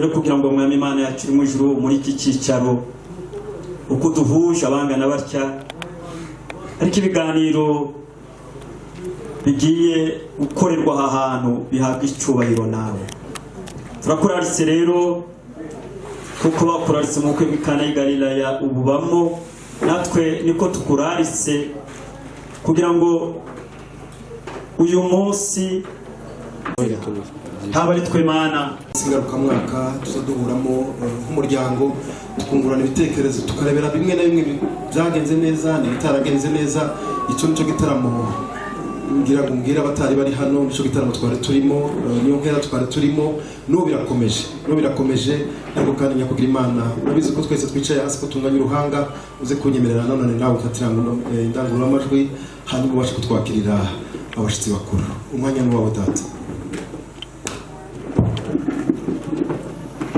Rero kugira ngo Mwami Imana yacu uri mu ijuru, muri iki cyicaro uko duhuje abangana batya, ariko ibiganiro bigiye gukorerwa aha hantu bihabwa icyubahiro nawe. Turakuraritse rero, kuko bakuraritse mu bukwe bw'i Kana y'i Galilaya, ububamo natwe niko tukuraritse, kugira ngo uyu munsi haba ari twe Mana. Ngarukamwaka tuza duhuramo nk'umuryango, tukungurana ibitekerezo, tukarebera bimwe na bimwe byagenze neza n'ibitaragenze neza. Icyo nicyo gitaramo ngira ngo mbwire abatari bari hano, nicyo gitaramo twari turimo, niyo nkera twari turimo. N'ubu birakomeje, n'ubu birakomeje. Ariko kandi, nyakugira Imana, urabizi ko twese twicaye hasi ko tunganya uruhanga. Uze kunyemerera nanone nawe ufatira indangururamajwi, hanyuma ubashe kutwakirira abashyitsi bakuru. Umwanya ni uwawe, data.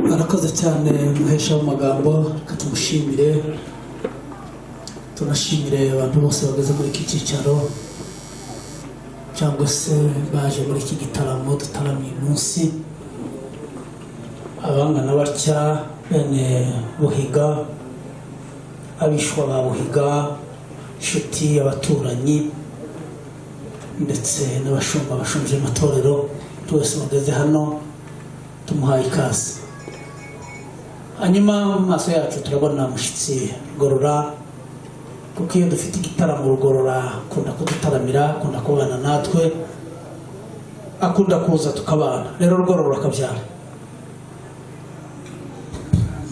Arakoze cyane muhesha w'amagambo. Reka tumushimire, tunashimire abantu bose bageze muri iki cyicaro cyangwa se baje muri iki gitaramo dutaramiye uyu munsi, abangana batya, bene Buhiga, abishwa ba Buhiga, inshuti, abaturanyi, ndetse n'abashumba bashumbije amatorero, twese bageze hano tumuhaye ikaze. Hanyuma mu maso yacu turabona umushyitsi Rugorora, kuko iyo dufite igitaramo Rugorora akunda kudutaramira, akunda kubana natwe, akunda kuza tukabana. Rero Rugorora, akabyara.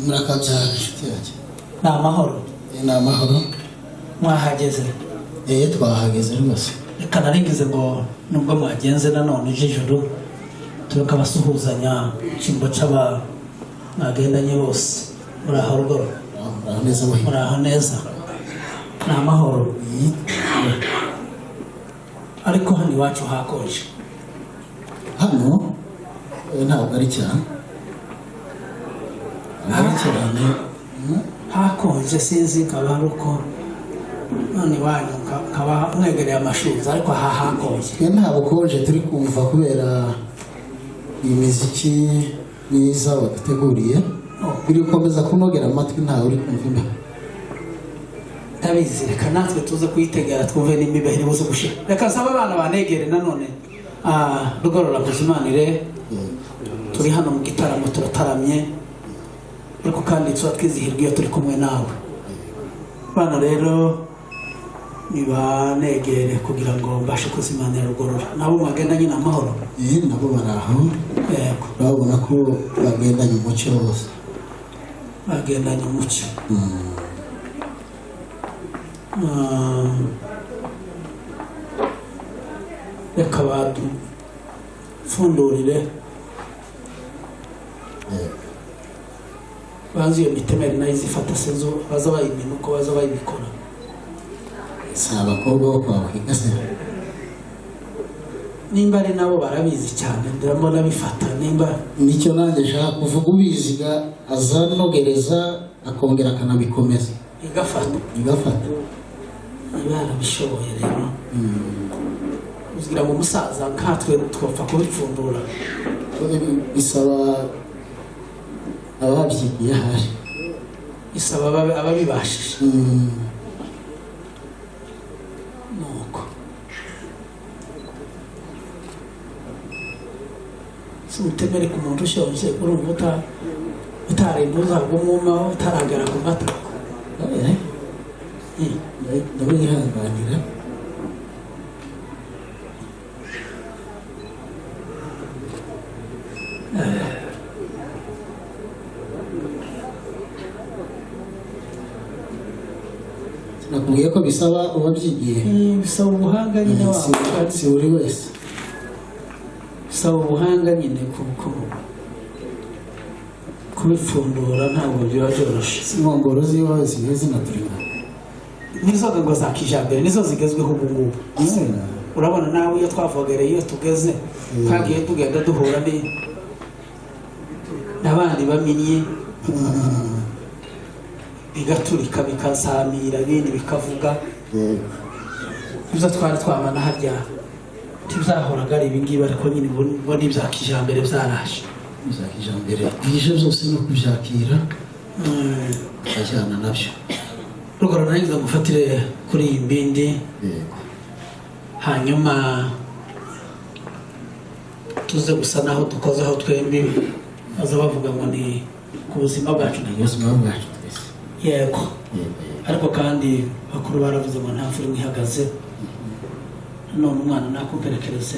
Murakabyara, inshuti yanjye. Ni amahoro? Ni amahoro. Mwahageze? Eh, twahageze rwose. Reka naringize ngo nubwo mwagenze nanone ijoro, tukabasuhuzanya cyimbo c'aba mwagendanye bose. Muraho, Rugorora? Muraho neza, Buhiga. Muraho neza, ni amahoro? Ariko hano iwacu hakonje. Hano ntabwo ari cyane, ntabwo ari cyane. Hakonje, sinzi nkaba ari uko none iwanyu nkaba mwegereye amashuza, ariko aha hakonje. Twe nta bukonje turi kumva kubera iyi miziki myiza waduteguriye biri gukomeza kunogera amatwi, ntawe uri kumva imbeho. Ndabizi. Reka natwe tuze kuyitegera, twumve n'imibeho iri buze gushira. Reka nsaba abana banegere nanone. Rugorora, muzimanire, turi hano mu gitaramo, turataramye, ariko kandi tuba twizihirwa iyo turi kumwe nawe. Bana rero nibanegere kugira ngo mbashe kuzimanira Rugorora. Nabo mwagendanye ni amahoro? Eh, nabo bari aho. Yego. Urabona ko bagendanye umucyo bose. Bagendanye umucyo. Reka badupfundurire, banze iyo mitemeri nayo izifata, sinzi baza bayimena uko baza bayibikora. Si abakobwa bo kwa Buhiga se? Nimba ari nabo barabizi cyane, ndabona bifata nimba. Nicyo nanjye nshaka kuvuga, ubiziga azanogereza akongera akanabikomeza. Igafata. Igafata. Niba yarabishoboye rero, ugira ngo umusaza nkatwe twapfa kubipfundura? Bisaba ababyigiye ahari. Isaba ababibashije. Nuko si umutemeri ku muntu ushonje, urumva utarinda uzaga umwuma utaragera ku mata. Eh, ndabihanganira. Nakubwiye ko bisaba uwabyigiye. Bisaba ubuhanga nyine. Wabo. Si buri wese. Bisaba ubuhanga nyine kubipfundura ntabwo biba byoroshye. Si inkongoro z'iwawe zigiye zinaturika? Nizo ngo za kijambere, nizo zigezweho ubu ngubu. Urabona nawe iyo twavogereye, iyo tugeze twagiye tugenda duhura n'abandi baminnye, bigaturika, bikazamira, ibindi bikavuga. Ibyo twari twamana harya ntibyahoraga ari ibingibi, ariko nyine ubu ni ibya kijambere byaraje. Bya kijambere bije byose no kubyakira, tukajyana nabyo. Rugorora, nanjye ngufatire kuri iyi mbindi. Yego. Hanyuma tuze gusa naho dukozeho twembi, baza bavuga ngo ni ku buzima bwacu. Ni ubuzima bwacu twese. Yego. Yego. Ariko kandi bakuru baravuze ngo nta mfura imwe ihagaze. None umwana nakumperekereza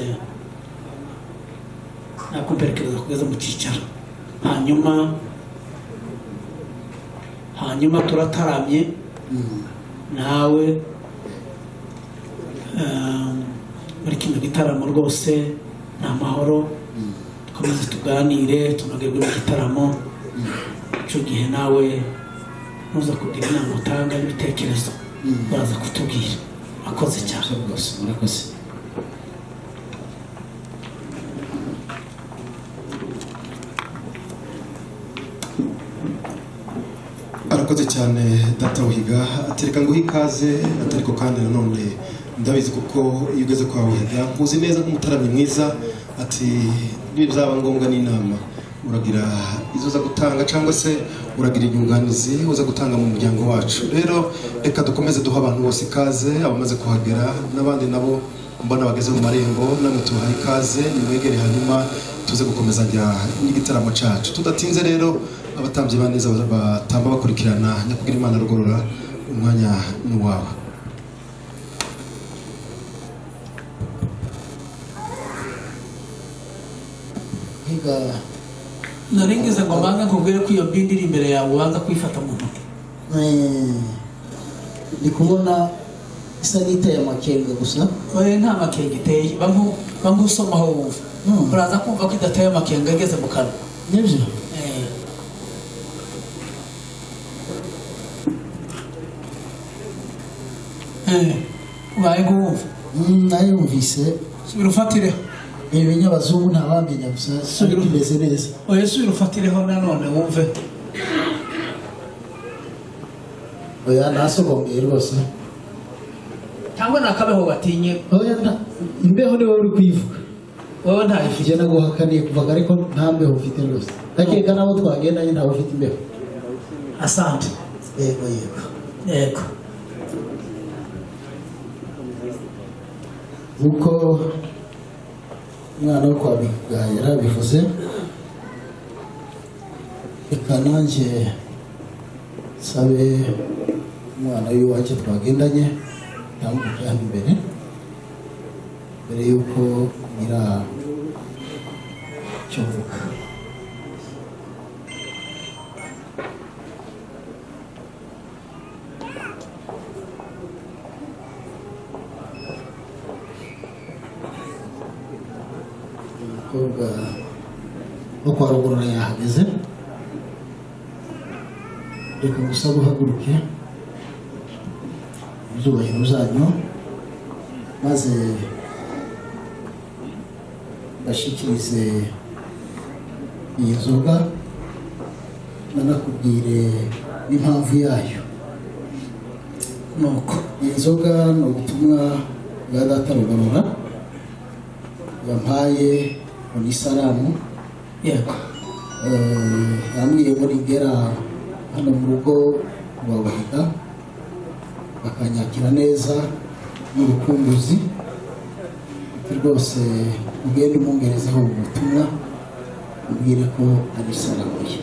kugeza mu cyicaro, hanyuma turataramye nawe muri kino gitaramo. Rwose ni amahoro, dukomeze tuganire, tunogerwe n'igitaramo. Icyo gihe nawe ntuza kugira inama utanga n'ibitekerezo, uraza kutubwira. Akoze cyane. Rwose murakoze. Arakoze cyane data Buhiga, atereka nguhe ikaze. Atariko kandi nanone ndabizi, kuko iyo ugeze kwa Buhiga nkuzi neza nk'umutaramyi mwiza, ati nibizaba ngombwa n'inama uragira izo uza gutanga cyangwa se uragira inyunganizi uza gutanga mu muryango wacu. Rero reka dukomeze duha abantu bose ikaze, abamaze kuhagera n'abandi nabo mbona bageze mu marembo, namwe tubahaye ikaze, nimwegere hanyuma tuze gukomezanya n'igitaramo cyacu tudatinze. Rero abatambyi ba neza batamba bakurikirana. Nyakugira Imana Rugorora, umwanya ni uwawe. Higa. Naringize ngo mbanze nkubwire ko iyo mbindi iri imbere yawe, ubanza kuyifata mu ntoki. Ndi kubona isa n'iteye amakenga gusa. Oya, nta makenga iteye. Ba nk'usomaho wumva. Uraza kumva ko idateye amakenga ageze mu kanwa. Nibyo. Ubaye nk'uwumva. Nayumvise. Subira ufatireho. Ibi binyabazungu ntawamenya gusa, ariko imeze neza. Oya, subira ufatireho nanone wumve. Oya, ntasogongeye rwose. Cyangwa ni akabeho watinye? Oya, imbeho ni wowe uri kuyivuga. Wowe ntayifite. Njye naguhakaniye kuva kare ko nta mbeho ufite rwose. Ndakeka n'abo twagendanye ntawe ufite imbeho. Asante. Yego. Yego. Nk'uko umwana wo kwa Biga yarabivuze, reka nanjye nsabe umwana w'iwanjye twagendanye tambuke hano imbere, mbere y'uko ngira icyo mvuga. Umukobwa wo kwa Rugorora yahageze. Reka gusa uhaguruke mu byubahiro byanyu, maze mbashyikirize iyi nzoga, nanakubwire n'impamvu yayo. Nuko iyi nzoga ni ubutumwa bwa data Rugorora yampaye ngo ni isaramu. Yego. Yambwiye ngo nigera hano mu rugo rwa Buhiga bakanyakira neza n'urukumbuzi, ati rwose ugende umwongerezeho ubutumwa, ubwire ko ari isaramu ye.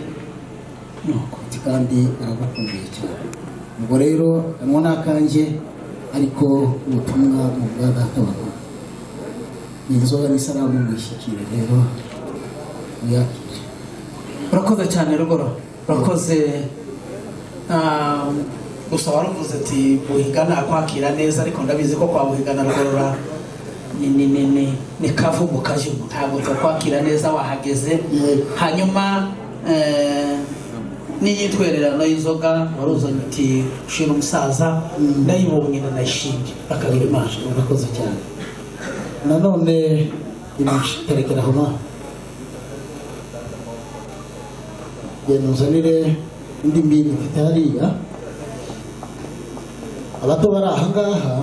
Nuko ati kandi aragukumbuye cyane. Ubwo rero kanwa ni akanjye, ariko ubutumwa ni ubwa data wa Rugorora. Iyi nzoga n'isaramu mwishyikire rero, muyakire. Urakoze cyane Rugoro, urakoze. Gusa waravuze ati Buhiga nakwakira neza, ariko ndabizi ko kwa Buhiga na Rugorora ni kavumu kajumu, ntabwo twakwakira neza wahageze. Yego. Hanyuma n'iyitwererano y'inzoga waruzanye uti ushira umusaza, ndayibonye ndanayishimye, bakagira Imana. Urakoze cyane. Nanone terekera aho ma, genda uzanire indi mbindi mfite hariya. Abato bari aha ngaha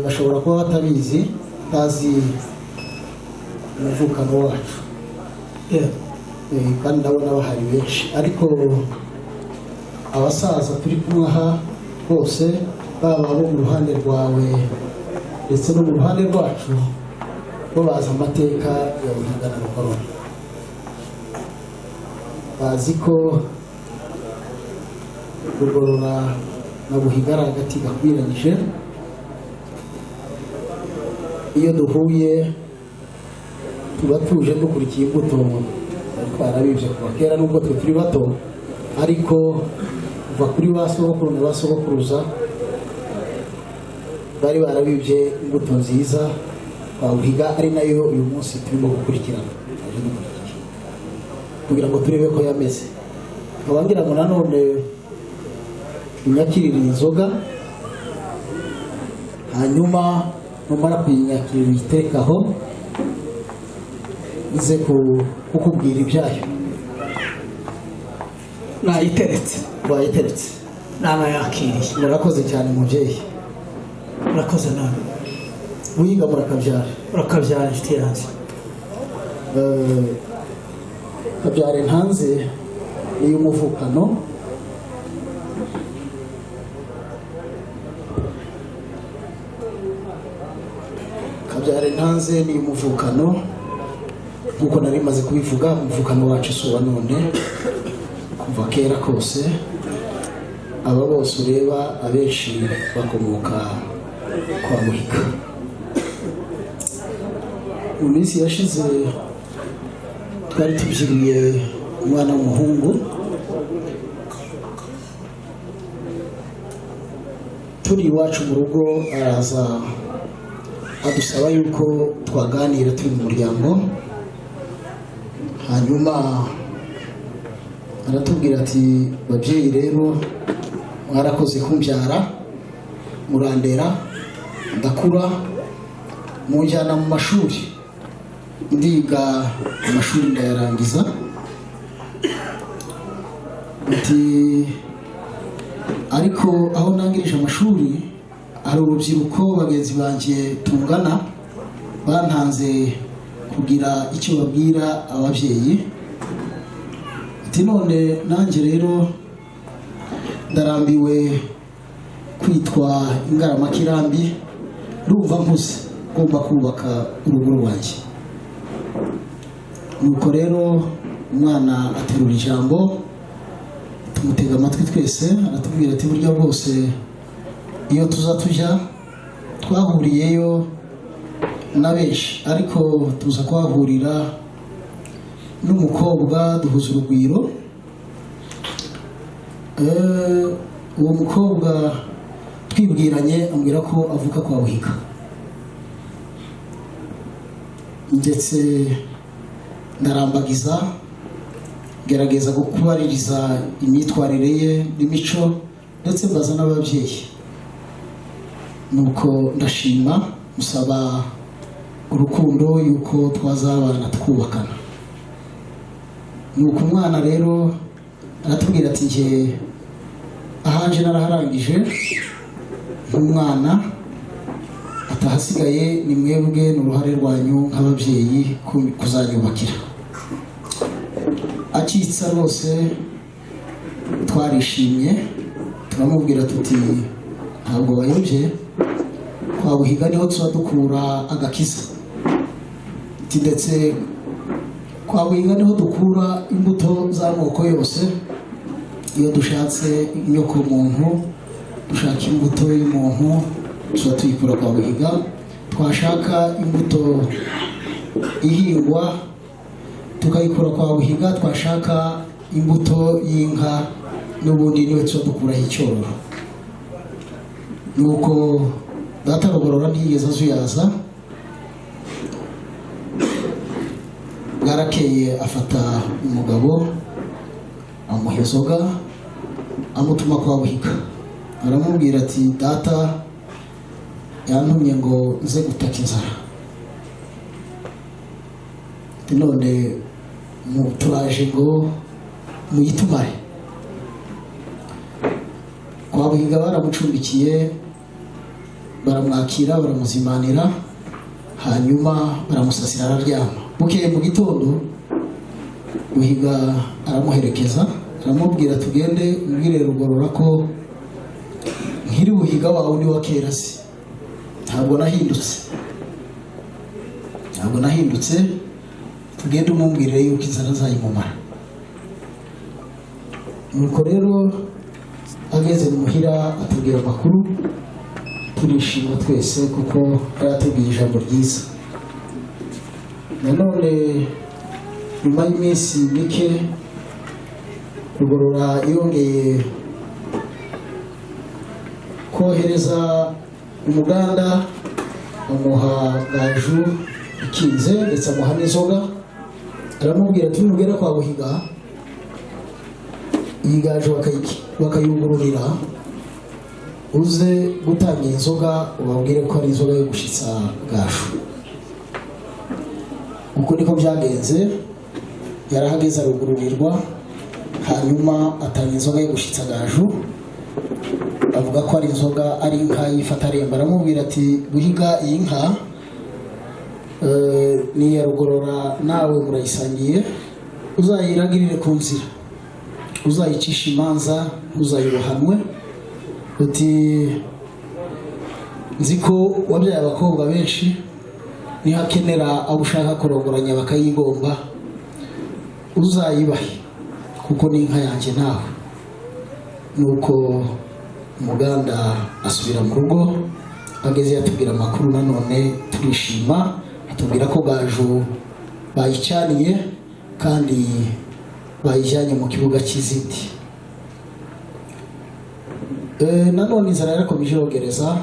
bashobora kuba batabizi, batazi umuvukano wacu. Kandi ndabona bahari benshi, ariko abasaza turi kumwe aha bose, baba abo mu ruhande rwawe ndetse no mu ruhande rwacu, bo bazi amateka ya Buhiga na Rukorora. Bazi ko Rugorora na Buhiga ari agati gakwiranyije. Iyo duhuye tuba tuje dukurikiye imbuto bari twarabibye kuva kera, nubwo twe turi bato, ariko kuva kuri ba sogokuru na ba sogokuruza bari barabibye imbuto nziza kwa Buhiga, ari nayo uyu munsi turimo gukurikirana, twaje dukurikiye kugira ngo turebe ko yameze. Nkaba ngira ngo nanone unyakirire inzoga, hanyuma numara kuyinyakirira uyitereke aho, nze kukubwira ibyayo. Nayiteretse. Wayiteretse? Nanayakiriye. Murakoze cyane, mubyeyi. Murakoze nawe. Wiga murakabyara. Urakabyara, inshuti yanjye. Kabyare ntanze ni iy'umuvukano. Kabyare ntanze ni iy'umuvukano, nk'uko nari maze kubivuga. Umuvukano wacu si uwa none, kuva kera kose aba bose ureba abenshi bakomoka kwa Buhiga. Mu minsi yashize twari tubyiruye umwana w'umuhungu, turi iwacu mu rugo, araza adusaba yuko twaganira turi mu muryango. Hanyuma aratubwira ati: "Babyeyi rero, mwarakoze kumbyara, murandera, ndakura, munjyana mu mashuri, ndiga amashuri ndayarangiza." Ati: "Ariko aho ndangirije amashuri hari urubyiruko bagenzi banjye tungana bantanze kugira icyo babwira ababyeyi." Ati: "None nanjye rero ndarambiwe kwitwa ingaramakirambi, ndumva nkuze, ngomba kubaka urugo rwanjye." Nuko rero umwana aterura ijambo, tumutega amatwi twese, aratubwira ati: "Burya bwose iyo tuza tujya twahuriyeyo na benshi, ariko tuza kuhahurira n'umukobwa duhuza urugwiro. Uwo mukobwa twibwiranye ambwira ko avuka kwa Buhiga, ndetse ndarambagiza, gerageza kubaririza imyitwarire ye n'imico, ndetse mbaza n'ababyeyi. Nuko ndashima, musaba urukundo yuko twazabana twubakana." Nuko umwana rero aratubwira ati: "Njye ahanje naraharangije nk'umwana, atahasigaye ni mwebwe, ni uruhare rwanyu nk'ababyeyi kuzanyubakira." Akitsa rwose twarishimye, turamubwira tuti: "Ntabwo wayobye, kwa Buhiga niho tuba dukura agakiza." Ati: "Ndetse kwa Buhiga niho dukura imbuto z'amoko yose. Iyo dushatse inyoko muntu, dushaka imbuto y'umuntu, tuba tuyikura kwa Buhiga. Twashaka imbuto ihingwa, tukayikura kwa Buhiga. Twashaka imbuto y'inka, n'ubundi niwe tuba dukuraho icyororo." Nuko data Rugorora ntiyigeze azuyaza. Bwarakeye afata umugabo, amuha inzoga, amutuma kwa Buhiga, aramubwira ati: "Data yantumye ngo nze gutaka inzara." Ati: "None turaje ngo muyitumare." Kwa Buhiga baramucumbikiye, baramwakira, baramuzimanira, hanyuma baramusasira, araryama. Bukeye mu gitondo Buhiga aramuherekeza, aramubwira: "Tugende umbwire Rugorora ko nkiri Buhiga wawe undi wa kera, se ntabwo nahindutse, ntabwo nahindutse. Tugende umumbwirire yuko inzara azayimumara." Nuko rero ageze muhira atubwira amakuru, turishima twese kuko yari atubwiye ijambo ryiza. Nanone nyuma y'iminsi mike, Rugorora yongeye kohereza umuganda, amuha gaju ikinze, ndetse amuha n'inzoga. Aramubwira ati: "Nugera kwa Buhiga, iyi gaju bakayugururira, uze gutanga iyi nzoga, ubabwire ko ari inzoga yo gushitsa gaju." Uko niko byagenze. Yarahageze, arugururirwa, hanyuma atanga inzoga yo gushitsa gaju, avuga ko ari inzoga, ari inka yifata aremba. Aramubwira ati: "Guhiga, iyi nka ni iya Rugorora, nawe murayisangiye. Uzayiragirire ku nzira, uzayicisha imanza, ntuzayirohanwe. Uti nzi ko wabyaye abakobwa benshi, nihakenera abo ushaka kurongoranya bakayigomba, uzayibahe, kuko ni inka yanjye nawe." Nuko umuganda asubira mu rugo. Ageze yatubwira amakuru nanone, turishima. Atubwira ko gaju bayicaniye kandi bayijyanye mu kibuga cy'izindi. Nanone inzara yarakomeje yogereza.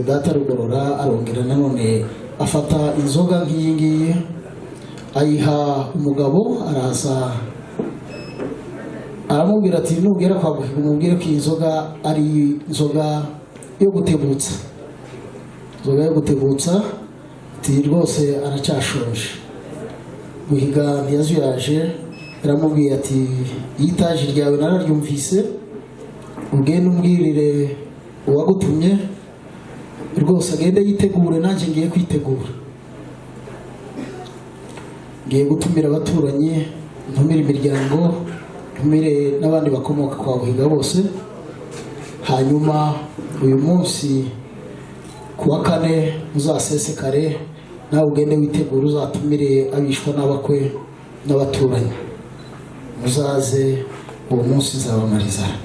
Data Rugorora arongera nanone afata inzoga nk'iyi ngiyi, ayiha umugabo, araza aramubwira ati: "Nugera kwa Guhiga, umubwire ko iyi nzoga ari inzoga yo gutebutsa, inzoga yo gutebutsa." Ati: "Rwose aracyashonje." Guhiga ntiyazuyaje, yaramubwiye ati: "Iyi taje ryawe nararyumvise, ugende umbwirire uwagutumye rwose agende yitegure, nanjye ngiye kwitegura, ngiye gutumira abaturanyi, ntumire imiryango, ntumire n'abandi bakomoka kwa Buhiga bose. Hanyuma uyu munsi ku wa kane uzasesekare, nawe ugende witegure, uzatumire abishwa n'abakwe n'abaturanyi, muzaze uwo munsi nzabamara inzara."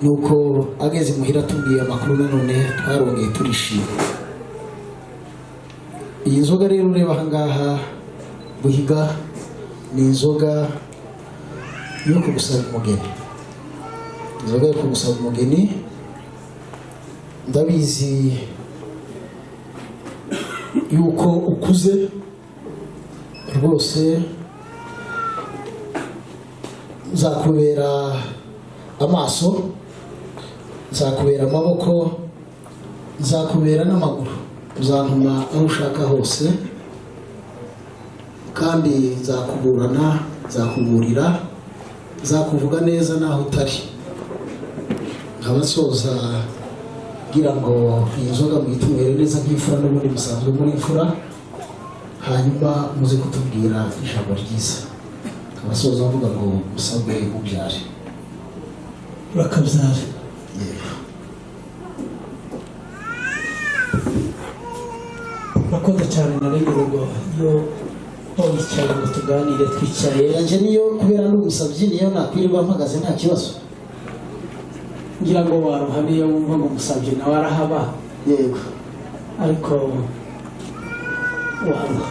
Nuko ageze imuhira atubwiye amakuru, nanone twarongeye turishima. Iyi nzoga rero ureba aha ngaha, Buhiga, ni inzoga yo kugusaba umugeni, inzoga yo kugusaba umugeni. Ndabizi yuko ukuze rwose, nzakubera amaso, nzakubera amaboko, nzakubera n'amaguru. Uzantuma aho ushaka hose, kandi nzakuburana, nzakuburira, nzakuvuga neza n'aho utari. Nkaba nsoza ngira ngo iyi nzoga mwitunywere neza nk'imfura, n'ubundi musanzwe muri imfura, hanyuma muze kutubwira ijambo ryiza. Nkaba nsoza mvuga ngo musabwe mubyare. Urakabyara. Yego. Urakoze cyane. Narengeje ngo iyo wicaye ngo tuganire twicaye. Yanjye niyo, kubera ndi umusabyi, niyo nakwirirwa mpagaze nta kibazo. Ngira ngo waruha niyo wumva ngo umusabyi nawe arahaba. Yego. Ariko waruha.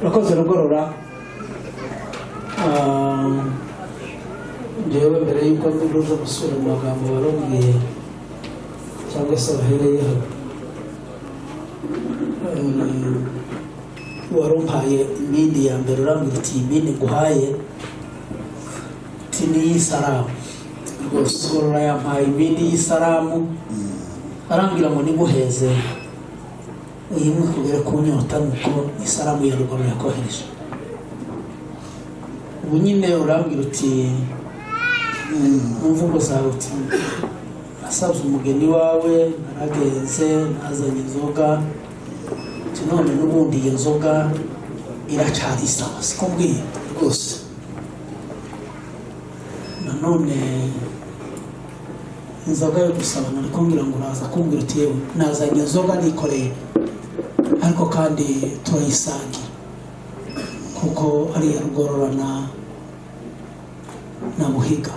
Urakoze, Rugorora. Njyewe mbere y'uko nduza gusubira mu magambo warumbwiye cyangwa se wahereyeho, warumpaye imindi ya mbere, urambwira uti: "Iyi mindi nguhaye," uti, "ni iy'isaramu." Rwose. Rugorora yampaye imindi y'isaramu, arambwira ngo niguheze uyinywe kugera ku nyota, nuko isaramu ya Rugorora yakohereje. Ubu nyine urambwira uti mu mvugo zawe, uti: "Nasabye umugeni wawe, naragenze, nazanye inzoga." Uti: "None n'ubundi iyo nzoga Iracari isaba, siko mbwiye? Rwose. Nanone inzoga yo gusaba, nari kumbwira ngo uraza kumbwira uti: "Yewe, nazanye inzoga nikoreye, ariko kandi turayisangira kuko ari iya Rugorora na Buhiga,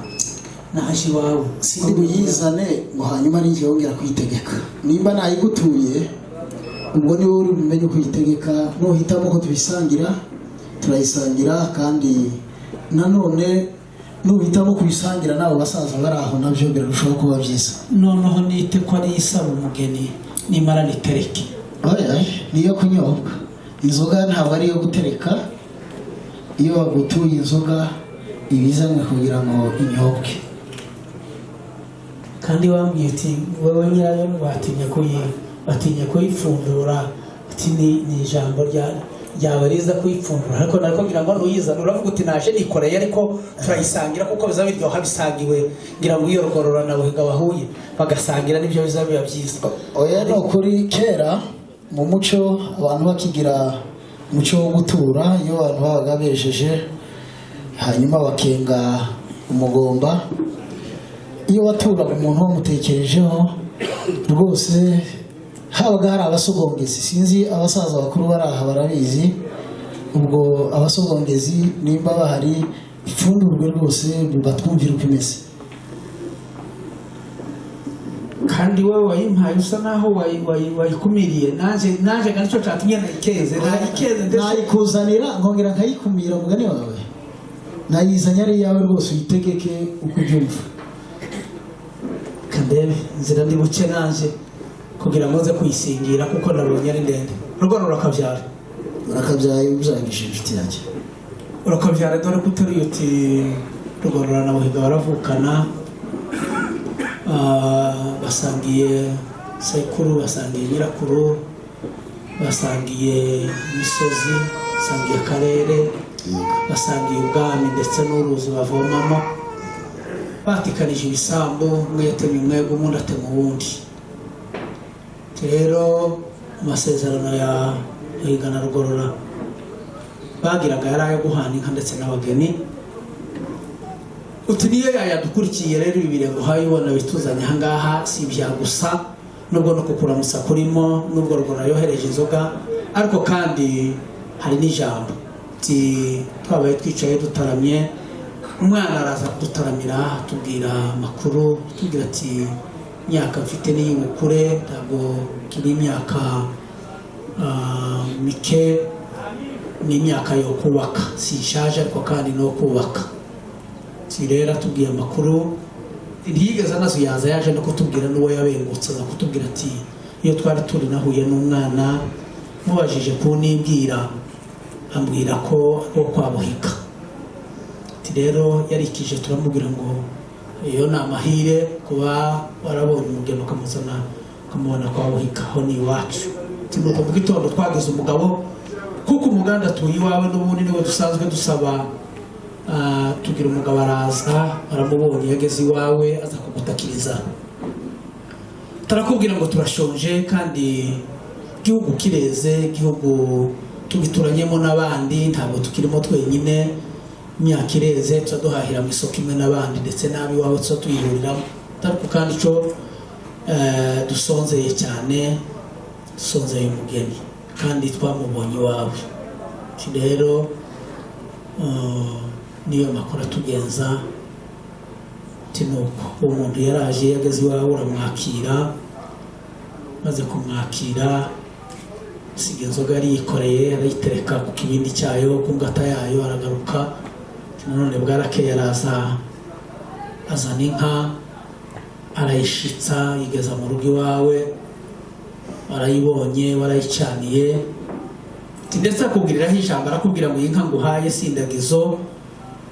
naje iwawe." Sindi buyizane ngo hanyuma ari njye wongera kuyitegeka. Nimba nayigutuye, ubwo niwe uri bumenye uko uyitegeka. Nuhitamo ko tubisangira, turayisangira. Kandi nanone nuhitamo kuyisangira n'abo basaza bari aho, nabyo birarushaho kuba byiza. Noneho nite ko ari isaba umugeni, nimara nitereke? Oya, niyo kunyobwa. Inzoga ntabwo ari iyo gutereka. Iyo bagutuye inzoga, ibizanwe kugira ngo inyobwe. Kandi wambwiye uti wowe nyirayo batinya kuyipfundura, uti ni ijambo ryawe riza kuyipfundura. Ariko nariko ngira ngo ntuyizane, uravuga uti: "Naje nikoreye, ariko turayisangira kuko biza biryoha bisangiwe." Ngira ngo iyo Rugorora na Buhiga bahuye bagasangira, nibyo biza biba byiza. Oya, ni ukuri. Kera mu muco, abantu bakigira umuco wo gutura, iyo abantu babaga bejeje hanyuma bakenga umugomba, iyo waturaga umuntu bamutekerejeho rwose, habaga hari abasogongezi. Sinzi, abasaza bakuru bari aha barabizi. Ubwo abasogongezi nimba bahari, ipfundurwe rwose batwumvire uko imeze. Kandi wowe wayimpaye usa naho wayikumiriye. Naje kandi nicyo cyatumye nayikeze ndetse. Nayikuzanira nkongera nkayikumira, mugani wawe. Nayizanye ari iyawe rwose, uyitegeke uko ubyumva. Kandebe inzira ndi buce nanje kugira ngo nze kuyisingira, kuko nabonye ari ndende. Rugorora, urakabyara. Urakabyaye ubyangije, inshuti yanjye. Urakabyara. Dore ko uteruye uti Rugorora na Buhiga baravukana, basangiye sekuru, basangiye nyirakuru, basangiye imisozi, basangiye akarere, basangiye ubwami ndetse n'uruzi bavomamo. Batikanije ibisambu, umwe yatemye umwego, undi atema uwundi. Rero amasezerano ya Buhiga na Rugorora bagiraga yari ayo guhana inka ndetse n'abageni. Uti niyo yayadukurikiye. Rero ibi birego uhaye ubona bituzanye ahangaha si ibya gusa, nubwo no kukuramutsa kurimo, nubwo Rugorora yohereje inzoga, ariko kandi hari n'ijambo. Uti twabaye twicaye dutaramye, umwana araza kudutaramira, atubwira amakuru, atubwira ati: "Imyaka mfite ni iy'ubukure, ntabwo kiri imyaka mike, ni imyaka yo kubaka, sinshaje ariko kandi no kubaka." Si rero atubwiye amakuru, ntiyigeze anazuyaza, yaje no kutubwira n'uwo yabengutse. Aza kutubwira ati: "Iyo twari turi nahuye n'umwana, mubajije kunibwira ambwira ko ari uwo kwa Buhika." Ati rero yarikije, turamubwira ngo iyo ni amahire kuba warabonye umugeni ukamuzana ukamubona kwa Buhika, aho ni iwacu. Ati nuko mu gitondo twagize umugabo, kuko umuganda atuye iwawe n'ubundi niwe dusanzwe dusaba. Tugira umugabo araza, baramubonye, yageze iwawe aza kugutakiriza. Turakubwira ngo turashonje kandi igihugu kireze, igihugu tugituranyemo n'abandi, ntabwo tukirimo twenyine. Imyaka ireze, tuba duhahira mu isoko imwe n'abandi, ndetse n'ab'iwawe tuba tuyihuriramo. Ariko kandi icyo dusonzeye cyane, dusonzeye umugeni kandi twamubonye iwawe. Ati rero niyo makuru atugenza. Ati nuko uwo muntu yaraje, yageze iwawe uramwakira. Maze kumwakira, asiga inzoga yari yikoreye, arayitereka ku kibindi cyayo, ku ngata yayo, aragaruka. Nanone bwarakeye, araza azana inka, arayishitsa, yigeza mu rugo iwawe, warayibonye, warayicaniye. Ati ndetse akubwiriraho ijambo, arakubwira ngo: "Iyi nka nguhaye sindagizo,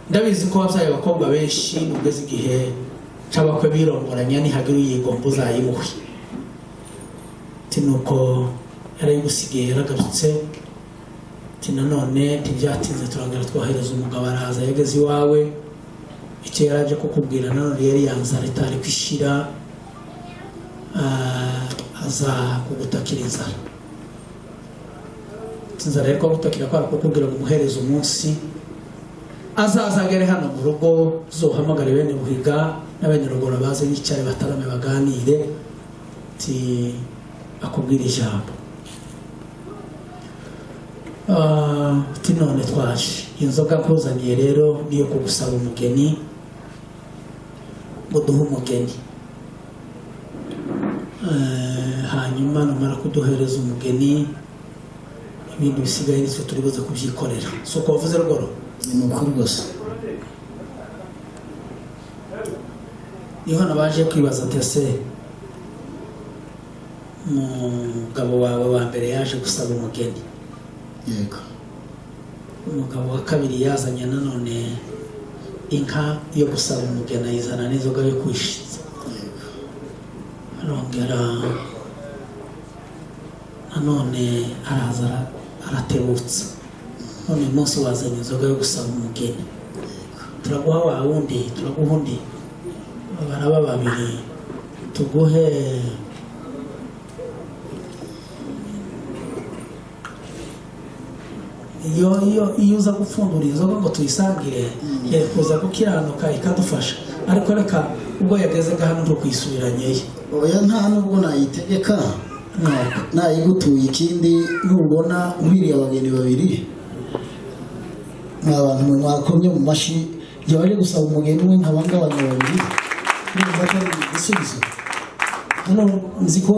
ndabizi ko wabyaye abakobwa benshi, nugeze igihe c'abakwe birongoranya, nihagira uyigomba uzayimuhe." Ati nuko yarayigusigiye, yaragarutse. Ati nanone ntibyatinze, turongera twohereza umugabo, araza, yageze iwawe, icyo yaraje kukubwira nanone yari yanzara itari kwishira, aza kugutakira inzara. Ati Inzara rero gutakira kwara kukubwira ngo umuhereze umunsi azaza agere hano mu rugo, uzohamagare bene Buhiga na bene Rugora baze bicare batarame baganire, ti akubwira ijambo. Ti none twaje, inzoga nkuzaniye rero niyo kugusaba umugeni, ngo duhe umugeni. Hanyuma numara kuduhereza umugeni, ibindi bisigaye nitwe turi buze kubyikorera. Si uko wavuze, Rugoro? Ni uko rwose. Niho nabaje kwibaza ati: ese umugabo wawe wa mbere yaje gusaba umugeni? Yego. Umugabo wa kabiri yazanye nanone inka yo gusaba umugeni, ayizana n'inzoga yo kwishitsa. Arongera nanone araza aratebutsa. None uyu munsi wazanye inzoga yo gusaba umugeni, turaguha wa wundi, turaguha undi, baraba babiri, tuguhe iyo uza gupfundura inzoga ngo tuyisangire, yari kuza gukiranuka ikadufasha. Ariko reka, ubwo yageze hano ntukwisubiranyeye. Oya, nta nubwo nayitegeka. Nuko nayigutuye. Ikindi, nubona nkwiriye abageni babiri, mwa bantu mwe mwakomye mu mashi, jya baje gusaba umugeni umwe nkaba ngabanya babiri, numva atari igisubizo. Hano nzi ko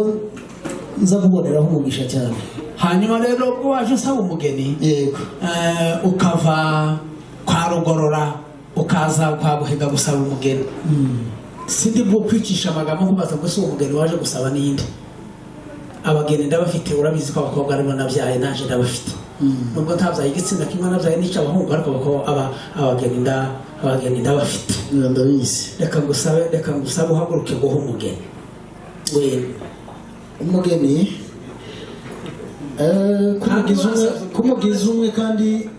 nza kuboneraho umugisha cyane. Hanyuma rero ubwo waje usaba umugeni, Yego. ukava kwa Rugorora ukaza kwa Buhiga gusaba umugeni, sindi bwo kwicisha amagambo nkubaza ngo ese uwo mugeni waje gusaba n'iyindi? Abageni ndabafite, urabizi ko abakobwa aribo nabyaye, naje ndabafite, nubwo ntabyaye igitsina kimwe, nabyaye n'icy'abahungu, ariko abageni ndabafite. Ndabizi. Reka ngusabe uhaguruke guha umugeni wena. Umugeni, kumugiza umwe kandi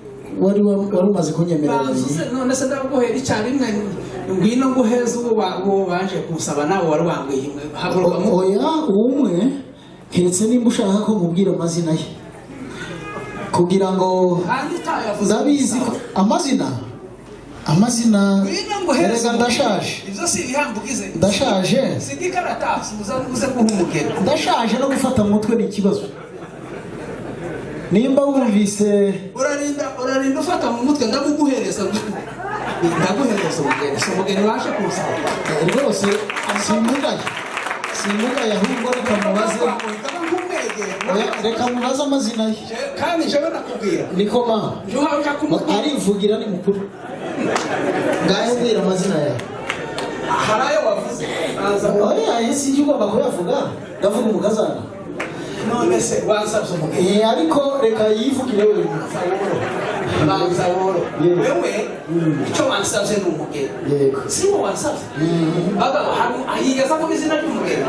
wari umaze kunyemerera babiri. None se ndaguhera icyarimwe? Ngwino nguheze uwo baje kumusaba, nawe wari wambwiye imwe. Haguruka mu Oya, umwe, keretse nimba ushaka ko mubwira amazina ye kugira ngo Kandi utayavuze. Ndabizi ko amazina Ngwino nguheze. Erega ndashaje. Ibyo si ibihambo ugize. Ndashaje. Siga ikaratasi uze guha umugeni. Ndashaje, no gufata mu mutwe ni ikibazo. Nimba wumvise Urarinda ufata mu mutwe. Ndamuguhereza, ndaguhereza umugeni, si umugeni waje kumusaba. Rwose simugaye, simugaye, ahubwo reka mubaze. Oya, reka mubaze amazina ye. Kandi jewe nakubwira. Niko ma Njuha kumubwira. Arivugira, ni mukuru. Ngaho mbwira amazina yawe. Hari ayo wavuze. Banza. Oya, sinjye ugomba kuyavuga, ndavuga umukazana. None se wansabye umugeni? Ariko reka yivugire wenyine. Banza woro. Yego. Wewe icyo wansabye ni umugeni. Yego. Si wo wansabye? Bagabo, hari yigeze avuga izina ry'umugeni.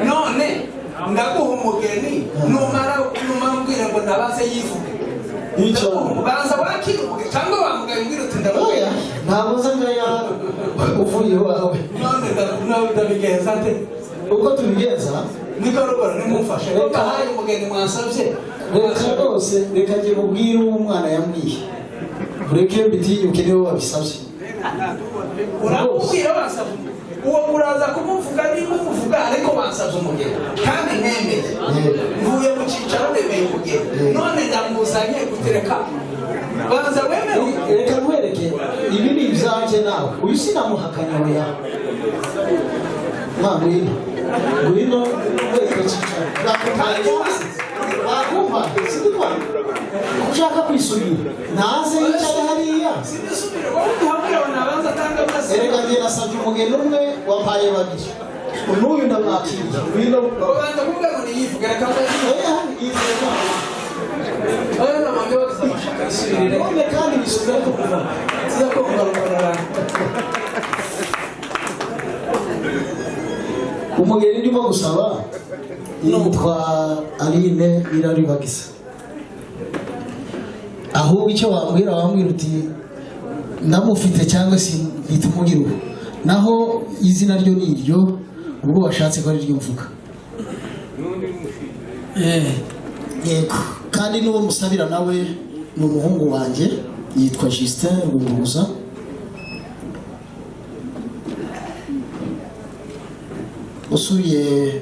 None ndaguha umugeni, numara umbwira ngo ndabaze yivuge. Icyo. Banza wakira umugeni cyangwa wamugaye, umbwira uti ndamugaye. Oya, ntabwo nza ngaya uvuye iwawe. None ndabigenza nte? Uko tubigenza, Niko rugoro, nimumfashe ko bahaye umugeni mwansabye. Reka rwose, reka njye mubwire uwo umwana yambwiye, ureke mbitinyuke, niwe wabisabye. Uramubwira wansabye umugeni, uwo uraza kumuvuga niba umuvuga, ariko bansabye umugeni kandi nemeye. Mvuye mu cyicaro, nemeye umugeni. None ndamuzanye gutereka, banza wemere. Reka nkwereke, ibi ni ibyanjye nawe. Uyu sinamuhakanya, oya. Ma ngwino, ngwino nkwereke cyicaro. Wakumva sindikwa ushaka kwisubira, naze yicare hariya. Sinisubire, wowe uduhamagara nabanza atanga amazina. Erega njye nasabye umugeni umwe, wampaye babiri. N'uyu ndamwakiriye, ngwino. Babanza kuvuga ngo niyivuge, reka mbaze. Oya, yizeye. Oya, nabonye bagize amashaka, isubirire. None kandi bisubira kuva Tuza kumva rugorora. Umugeni ndimo gusaba yitwa Aline Iraribagisa. Ahubwo icyo wambwira uti ndamufite cyangwa se ntitumugira ubu, naho izina ryo ni iryo, ubwo washatse ko ari ryo mvuga. Yego. Kandi n'uwo musabira nawe ni umuhungu wanjye, yitwa Justin Rwunguruza. Usuye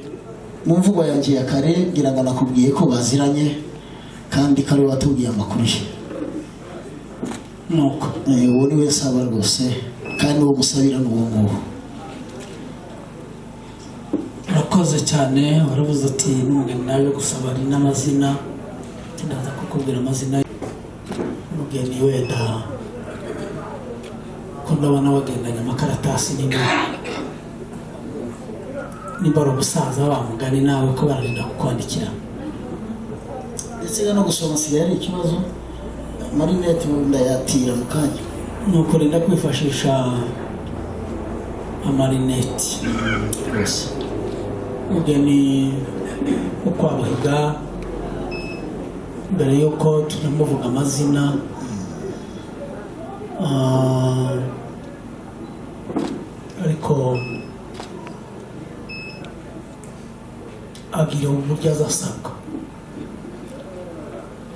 mu mvugo yanjye ya kare, ngira ngo nakubwiye ko baziranye kandi ko ariwe watubwiye amakuru ye. Nuko Uwo ni we nsaba rwose, kandi uwo musabira ni uwo nguwo. Urakoze cyane. Waravuze ati n'umugeni nawe gusaba ari n'amazina, ndaza kukubwira amazina y'umugeni. Wenda ko ndabona wagendanye amakaratasi nini, nimba ari umusaza wa mugani nawe ko bararinda kukwandikira. Ndetse no gusoma sigaye ari ikibazo, amarinete ndayatira mu kanya. Ni ukurinda kwifashisha amarineti. Rwose. Umugeni wo kwa Buhiga, mbere y'uko tunamuvuga amazina, ariko agira uburyo azasabwa.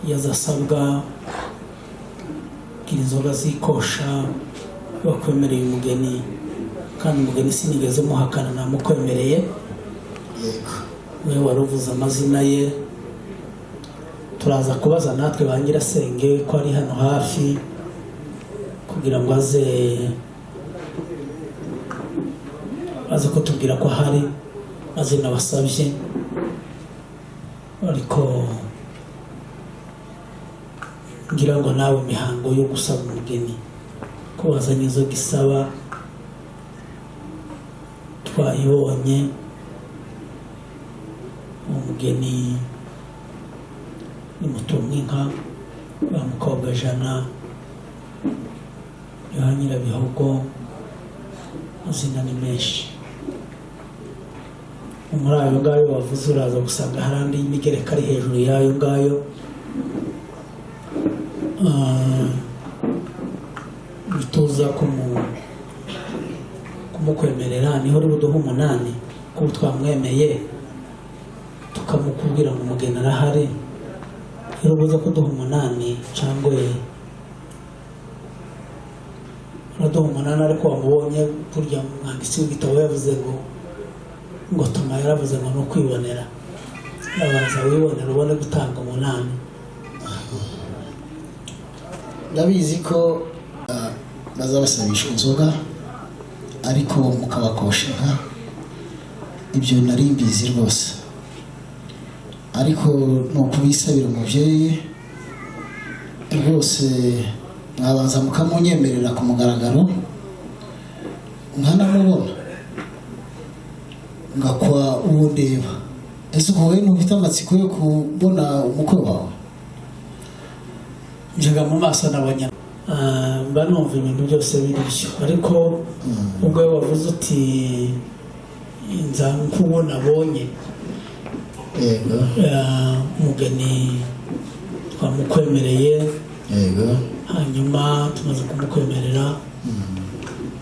Iyo azasabwa, agira inzoga zikosha bakwemereye umugeni, kandi umugeni sinigeze muhakana, namukwemereye. Yego. We wari uvuze amazina ye, turaza kubaza natwe ba nyirasenge ko ari hano hafi kugira ngo aze kutubwira ko ahari amazina wasabye. Ariko ngira ngo nawe imihango yo gusaba umugeni, ko wazanye inzoga isaba, twayibonye. Umugeni ni Mutumwinka wa mukobwa jana ya Nyirabihogo. Amazina ni menshi muri ayo ngayo wavuze, uraza gusanga hari andi y'imigereka ari hejuru y'ayo ngayo. Nituza kumukwemerera niho uri buduhe umunani, kuko twamwemeye tukamukubwira ngo umugeni arahari. Rero ubuze kuduha umunani cyangwa uraduha umunani, ariko wamubonye. Burya umwanditsi w'igitabo yavuze ngo Toma yaravuze ngo ni ukwibonera, urabanza wibonera ubone gutanga umunani. Ndabizi ko bazabasabisha inzoga ariko mukabakosha inka, ibyo nari mbizi rwose, ariko ni ukubisabira umubyeyi rwose, mwabanza mukamunyemerera ku mugaragaro nkanamubona, ngakwa uwo ndeba. Ese ubwo wowe ntufite amatsiko yo kubona umukwe wawe? Njyaga mu maso nabonye, mba numva ibintu byose biri byo, ariko ubwo wavuze uti nza nk'uwo nabonye. Yego. Umugeni twamukwemereye. Yego. Hanyuma tumaze kumukwemerera,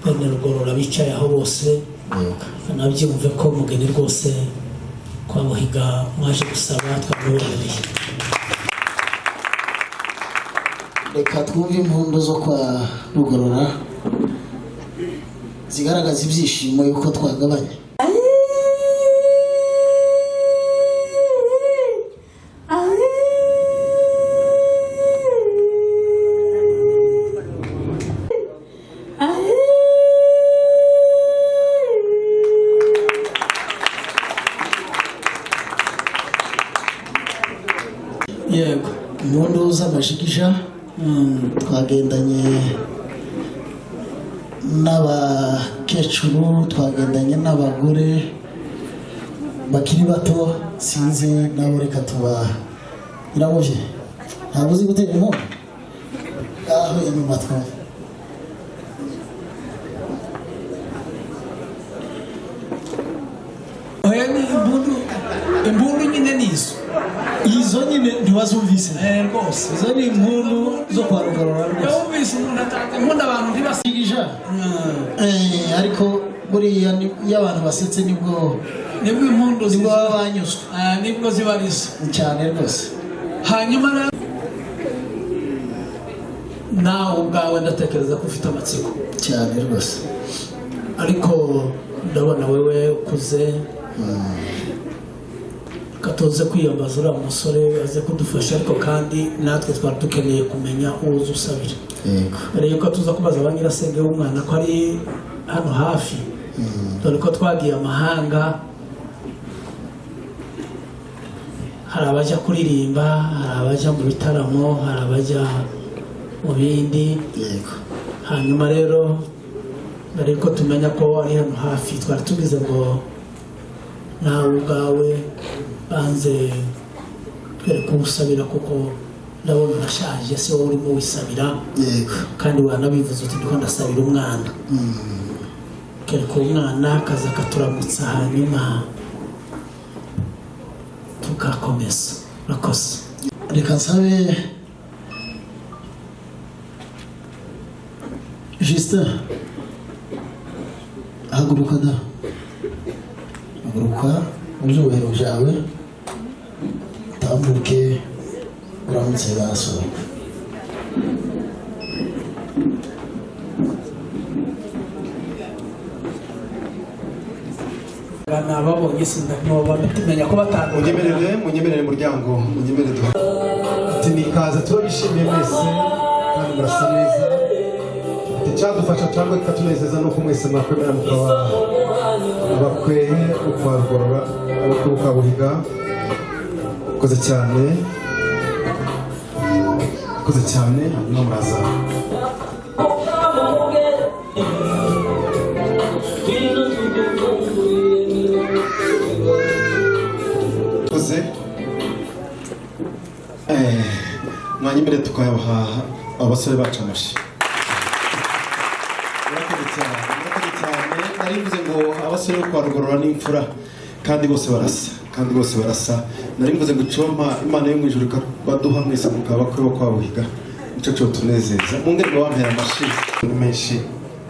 bene Rugorora bicaye aho bose Yego. banabyumve ko umugeni rwose kwa Buhiga mwaje gusaba twamubemereye. Reka twumve impundu zo kwa Rugorora zigaragaza ibyishimo yuko twagabanye. Yego. Impundu z'amajigija. Twagendanye n'abakecuru, twagendanye n'abagore bakiri bato, sinzi nabo, reka tuba nyirabuvye. Ntabwo uzi gutera impundu aho inyuma twumva. Oya, ni impundu, impundu nyine ni izo. Izo nyine ntiwazumvise? Rwose. Izo ni impundu zo kwa Rugarura rwose. Yumvise umuntu atanga impundu abantu ntibasa. Majigija. Ariko buriya iyo abantu basetse nibwo Nibwo impundu nibwo ziza. baba banyuzwe. Nibwo ziba ari zo. Cyane rwose. Hanyuma rero nawe ubwawe ndatekereza ko ufite amatsiko cyane rwose, ariko ndabona wewe ukuze, reka tuze kwiyambaza uriya musore aze kudufasha, ariko kandi natwe twari dukeneye kumenya uwo uza usabira. Yego. Mbere yuko tuza kubaza ba nyirasenge w'umwana ko ari hano hafi, dore ko twagiye amahanga, hari abajya kuririmba, hari abajya mu bitaramo, hari abajya mu bindi. Yego. Hanyuma rero mbere yuko tumenya ko ari hano hafi, twari tugize ngo nawe ubwawe banze twereke uwusabira, kuko ndabona urashaje, si wowe urimo wisabira. Yego. Kandi wanabivuze uti ndiko ndasabira umwana, kereka uwo mwana akaza akaturamutsa, hanyuma tugakomeza. Urakoze. Reka nsabe Justin, haguruka da, haguruka mu byubahiro byawe, utambuke uramutse basohoka. Nababonye sinda ko batandukanye. Munyemerere, munyemerere muryango, munyemerere duha ati nikaze, turabishimiye mwese kandi murasa neza. Ati icyadufasha cyangwa kikatunezeza ni uko mwese mwakwemera mukaba abakwe ukwa Rugorora, abakwe ukwa Buhiga. Murakoze cyane, murakoze cyane. Hanyuma muraza. Murakoze. Mwanyemere tukayabaha abasore bacu amashyi. Murakoze cyane, murakoze cyane. Nari mvuze ngo abasore bo kwa Rugorora ni imfura kandi bose barasa, kandi bose barasa. Nari mvuze ngo icompa Imana yo mu ijuru ikabaduha mwese mukaba bakwe bo kwa Buhiga, nico cotunezeza. Mwongere mubampere amashyi ni menshi.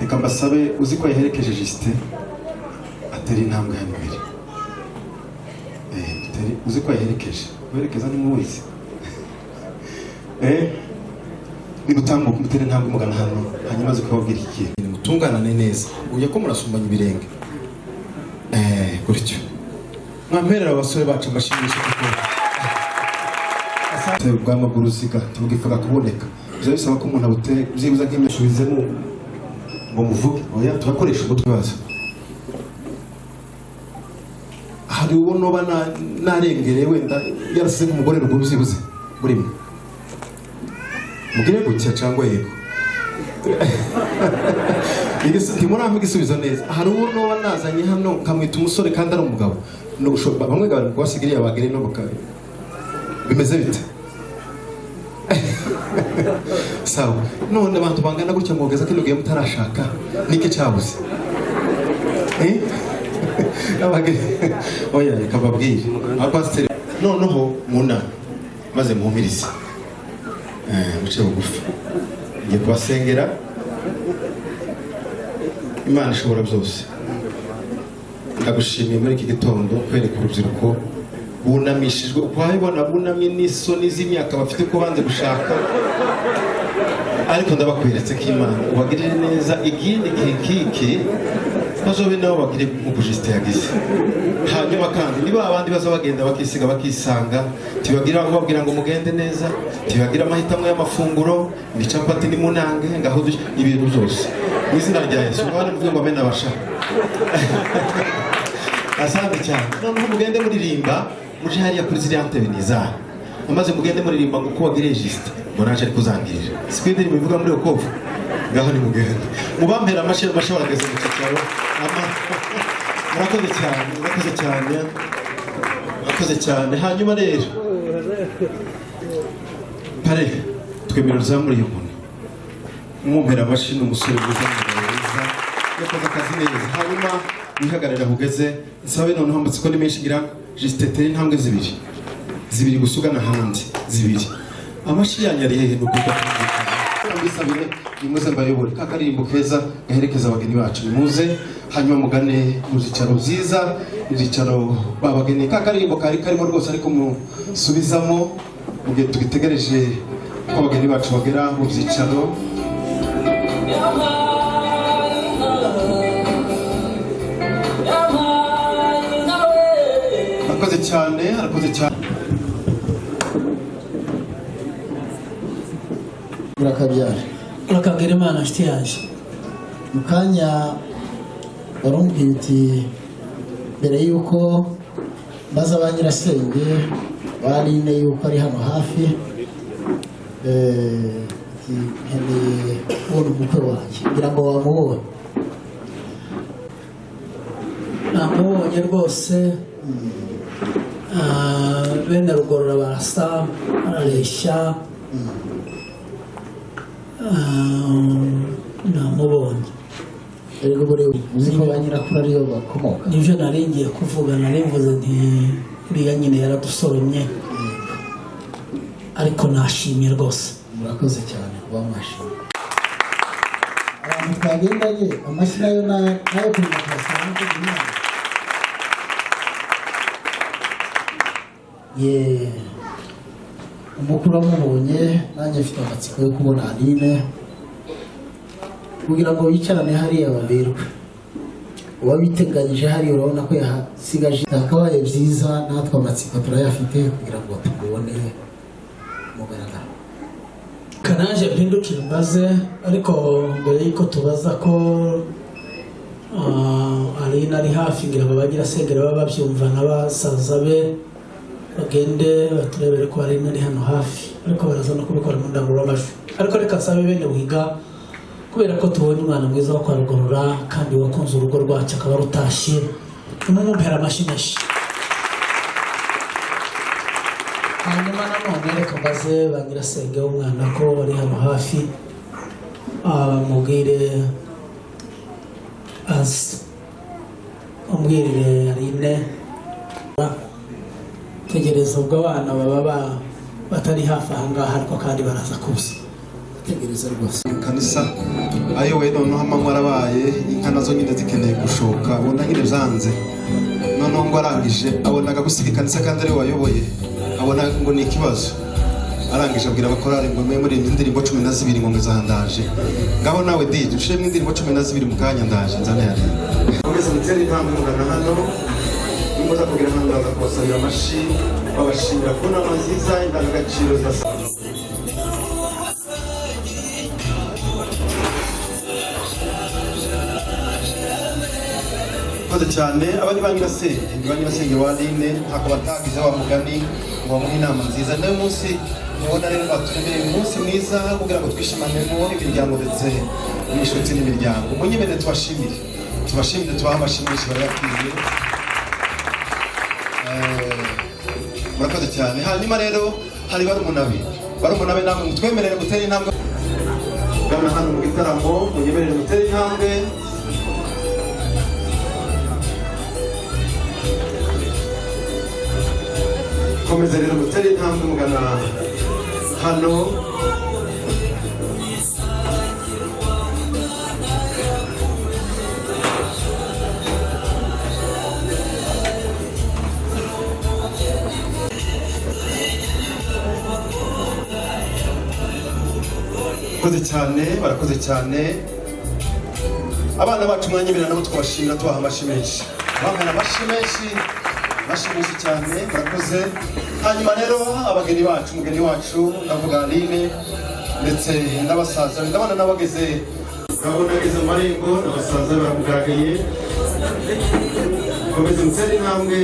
Reka mbasabe uzi ko yaherekeje Justin atera intambwe hano imbere. Uzi ko yaherekeje, guherekeza ntimubizi. Nimutambuke mutere intambwe mugana hano, hanyuma aze kubabwira iki kintu. Mutunganane neza, uya ko murasumbanya ibirenge. Gutyo mwamperera abasore bacu amashyi menshi, kuko asante. Ubwanwa bw'uruziga tubwifuza kuboneka, biba bisaba ko umuntu abute byibuze nk'imyasubizemo ngo muvuge. Oya, turakoresha umutwe wazo. Hari uwo noba narengereye wenda yarasize nk'umugore ruguru byibuze muri mwe, mugire gutya cyangwa yego. Ntimurampa igisubizo neza. Hari uwo noba nazanye hano nkamwita umusore kandi ari umugabo. Bamwe bari kubasigiriya bagere no bimeze bite? Sawa, none abantu bangana gutya mwogeza kino gihe mutarashaka, niki cyabuze? Oya, reka mbabwire abapasiteri noneho munama maze muhumirize, muce bugufi, ngiye kubasengera. Imana ishobora byose, ndagushimiye muri iki gitondo kwereka urubyiruko bunamishijwe ukwabibona, bunamye n'isoni z'imyaka bafite ko banze gushaka, ariko ndabakweretse ko Imana ubagirire neza igindi gihe nk'iki bazobe nabo bagire nk'uko Justin yagize. Hanyuma kandi niba abandi baza bagenda bakisiga bakisanga, tibagira ngo babwira ngo mugende neza, tibagira amahitamo y'amafunguro, ni capati ni munange ngaho ibintu byose mu izina rya Yesu. Ngaho muvuge ngo amena abasha. Asante cyane. Noneho mugende muririmba muje hariya kuri ziriya ntebe niza, amaze mugende muririmba ngo uko wagiriye Justin ngo naje ari kuzangirira, siko indirimbo ivuga muri okovu. Ngaho ni mugende mubampera amashyi, amashyi barageze mu cyicaro. Murakoze cyane, murakoze cyane, murakoze cyane. Hanyuma rero pare twemerera uzamure iyo nkoni, mwumpera amashyi, ni umusore mwiza, umugabo mwiza yakoze akazi neza. Hanyuma wihagararira aho ugeze, nsabe noneho amatsiko ni menshi, ngira Justin tere intambwe zibiri zibiri gusa ugana ahandi zibiri. Amashyi yanyu ari hehe? Nuko mbisabire nimuze mbayobore ka karirimbo keza gaherekeza abageni bacu. Nimuze hanyuma mugane mu byicaro byiza, ibyicaro babageni. Ka karirimbo kari karimo rwose, ariko musubizamo. Mu gihe tugitegereje ko abageni bacu bagera mu byicaro, arakoze cyane, arakoze cyane. Urakabyara. Urakagira Imana, nshuti yanjye. Mu kanya warumbwiye uti mbere y'uko mbaza ba nyirasenge ba Aline yuko ari hano hafi, ati nkeneye kubona umukwe wanjye, ngira ngo wamubonye. Namubonye rwose. Bene Rugorora barasa, barareshya. Namubonye. Erega ubu rero uzi ko ba nyirakuru ariyo bakomoka. Nibyo nari ngiye kuvuga, nari mvuze nti uriya nyine yaradusoromye, ariko nashimye rwose. Murakoze cyane kuba mwashimye. Abantu twagendanye, amashyi nayo nayo kurinda kubasaba no kugira inama. Ye, umukuru amubonye, nanjye mfite amatsiko yo kubona Aline kugira ngo bicarane hariya baberwe. Uwabiteganyije hariya urabona ko yahasigaje, byakabaye byiza, natwe amatsiko turayafite kugira ngo tumubone mugaragaro. Kanaje mpindukire mbaze, ariko mbere y'uko tubaza ko Aline ari hafi, ngira ngo ba nyirasengere baba babyumva na basaza be bagende baturebere ko Aline ari hano hafi, ariko baraza no kubikora mu ndangururamajwi. Ariko reka nsabe bene Buhiga, kubera ko tubonye umwana mwiza wo kwa Rugorora kandi wakunze urugo rwacu akaba rutashye, nimumumpera amashyi menshi. Hanyuma nanone reka mbaze ba nyirasenge w'umwana ko bari hano hafi, bamubwire aze umbwirire Aline. Tegereza ubwo abana baba batari hafi aha ngaha, ariko kandi baraza kuza. Tegereza rwose. Kanisa ayoboye, noneho amanywa arabaye, inka nazo nyine zikeneye gushoka, ubona nyine byanze. Noneho ngo arangije abonaga gusiga ikanisa kandi ariwe wayoboye, abona ngo ni ikibazo. Arangije abwira abakorari ngo mwe muri indirimbo 12 ngo ngizahandaje. Ngaho nawe DJ ushiremo indirimbo 12 mu kanya, ndaje nzane yari. Komeza mutere intambwe mugana hano. Nimuza kugera hano ndaza kubasabira amashyi, babashimira ku nama nziza, indangagaciro zidasa. Murakoze cyane. Aba ni ba nyirasenge, ni ba nyirasenge wa Aline, ntako batagize wa mugani ngo bamuhe inama nziza. Nawe munsi mubona rero baturemeye umunsi mwiza kugira ngo twishimanemo imiryango ndetse n'inshuti n'imiryango. Munyemere tubashimire, tubashimire, tubahe amashyi menshi barayakwiye. Murakoze cyane. Hanyuma rero hari barumuna be, barumuna be namwe mutwemerere mutere intambwe gana hano mu gitaramo, munyemerere mutere intambwe. Komeza rero mutere intambwe mugana hano. Barakoze cyane, barakoze cyane. Abana bacu mwanyemerera nabo twabashimira, tubaha amashyi menshi, bamuha amashyi menshi, amashyi menshi cyane, murakoze. Hanyuma rero abageni bacu, umugeni wacu ndavuga Aline ndetse n'abasaza be, ndabona n'abageze, ndabona ageze mu marembo n'abasaza be baramugaragaye. Komeze mutere intambwe,